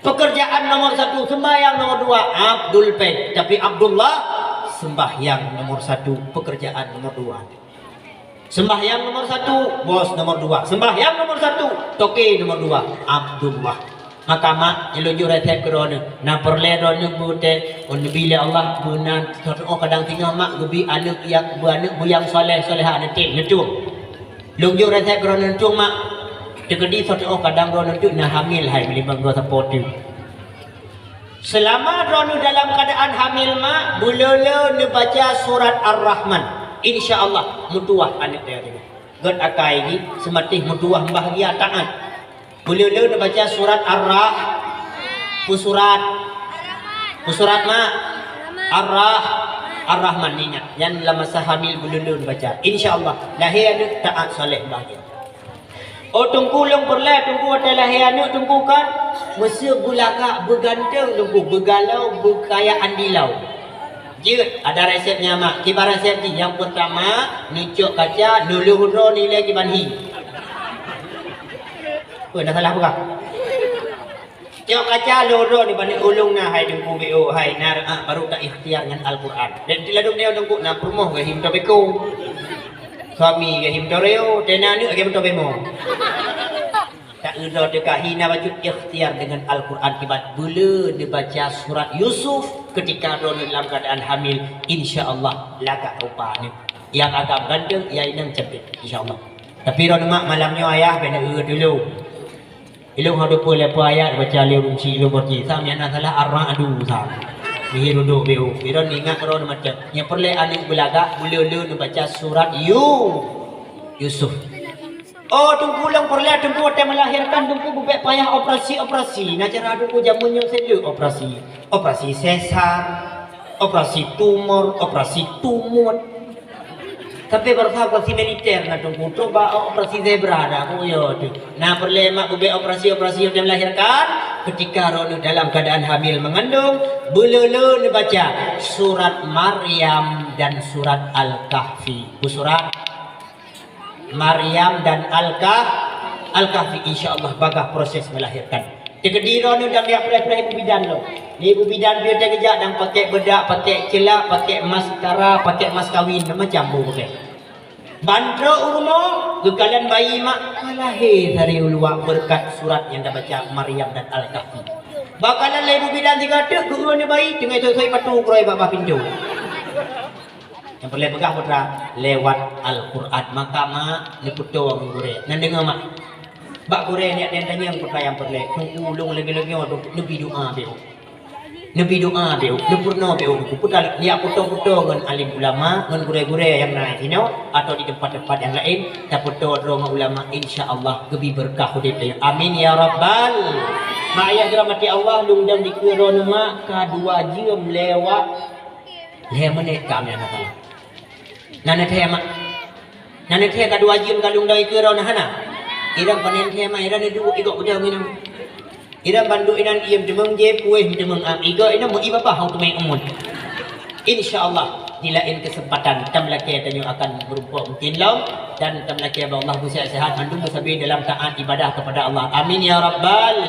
Peukeurjaan nomor satu, seumbahyang nomor dua, Abdul Pèng. Tapi Abdullah, seumbahyang nomor satu, peukeurjaan nomor dua. Seumbahyang nomor satu, bos nomor dua. Seumbahyang nomor satu, toke nomor dua, Abdullah. Maka mak, ilôn jok resep keu droeneuh. Na peureulèe droeneuh beuté, oh, neubi lé Allah, beuna soe teu'oh kadang singoh mak geubri aneuk nyang, beu aneuk beu nyang saleh salehah, neutem, neutueng. Lôn jok resep keu droeneuh, neutueng mak. Teukeudi soe teu'oh kadang droeneuh teuk na hamil hai, meulimong goe sapo teuk. Seulama droeneuh dalam keuadaan hamil mak, beuleu-leu neubaca surat Ar-Rahman. Insya Allah meutuwah aneuk teuh. Gèt akai jih, seumatéh meutuwah, bahgia, taat. Beuleu-leu neubaca surat Ar-Rah-, peue surat? Peue surat mak? Ar-Rah-, Ar-Rahman, ingat. Nyan lam masa hamil beuleu-leu neubaca. Insya Allah lahé aneuk taat, saleh, bahgia. Oh teungku, lôn peureulèe teungku watèe lahé aneuk teungku kan, meuseu beulagak, beuganteng teungku, beugalau, beukayaan dilau. Jeuet, ada resepnya mak. Kiban resep jih? Nyang peurtama, neucok kaca, neulheuh droe nilai kiban hi. Peue na salah peugah? Cok kaca lôn droe nibak ulôn na hai teungku B O hai na, ah, baru ta ikhtiar ngon Al-Quran. Dan di ladôm nyoe teungku na peurumoh geuhim to beko. Suami geuhim to reo, tena aneuk geuhim to bemo. Tak udah teuka hina bacut ikhtiar dengan Al-Quran kiban beuleu neubaca surat Yusuf ketika droeneuh dalam keadaan hamil, insya Allah lagak rupa aneuk. Nyang agam ganteng, nyang inong cantik, insya Allah. Tapi droeneuh mak malam nyoe ayah bèk neueu tulông. Ilôn hana peue lé peue ayat baca lé ureueng chik lôn beuci. Sam nyang na salah Ar-Ra'du sam. Mihir uduk biru. Biron ingat droe macam. Nyang peureulèe aneuk beulagak, beuleu-leu neubaca surat Yu-, Yusuf. Oh, Teungku, lôn peureulée Teungku watée melahirkan Teungku beubek payah operasi-operasi. Na cara Teungku jameun nyoe sendok operasi. Operasi sesar, operasi tumor, operasi tumut. Tapi barosa operasi militer na Teungku, coba operasi zebra dah, oh ya tu. Na peureulée mak beubek operasi-operasi watée melahirkan, ketika droeneuh dalam keadaan hamil mengandung, beuleu-leu neubaca surat Maryam dan surat Al-Kahfi. Surat Maryam dan Al-Kah-, Al-Kahfi, insya Allah bagah proses melahirkan. Teukeudi droeneuh dan jak preh-preh ibu bidan lom. Ibu bidan pih teukeujak dan pakai bedak, pakai celak, pakai maskara, pakai mas kawin, macam bu pakai. Ban trok u rumoh, geukalon bayi mak, ka lahé dari uluwa berkat surat nyang tabaca Maryam dan Al-Kahfi. Bakalan lé ibu bidan tiga teuk geuureueng bayi, teungoh soi-soi patu keuroi bak bah pintoe. Nyang peureulée peugah putra lewat Al-Quran. Maka mak neupeutoe ngon gurée. Nan deungoe mak. Bak gurée niyak dan tanyong putra nyang peureulée. Teungku ulôn lagée-lagée nyoe neubi doa beu. Neubi doa beu, neupeurunoe beu. Putra niyak peutoe-peutoe ngon alim ulama, ngon gurée-gurée nyang na sinoe atau di tempat-tempat nyang laén, tapeutoe droe ngon ulama, insya Allah geubi beureukat udeb. Amin ya rabbal. Mak ayah dirahmati Allah, lôn dan dikeue droeneuh mak ka dua jeuem lewat. Lhée menit ka amai na salah. Na neuthée mak. Na neuthée ka dua jeuem ka lôn dong ikeue droeneuh hana. Iran panen thée mak, iran neuduek igok beudong inong. Iran bandum inan iem teumeung jé puih teumeung am igok inong meu iba bah hong teumé umun. Insya Allah di laén keuseumpatan tam lakée tanyoe akan meurumpok mungkin lom dan tam lakée bak Allah beusehat-sehat mandum beusabe dalam taat ibadah kepada Allah. Amin ya rabbal.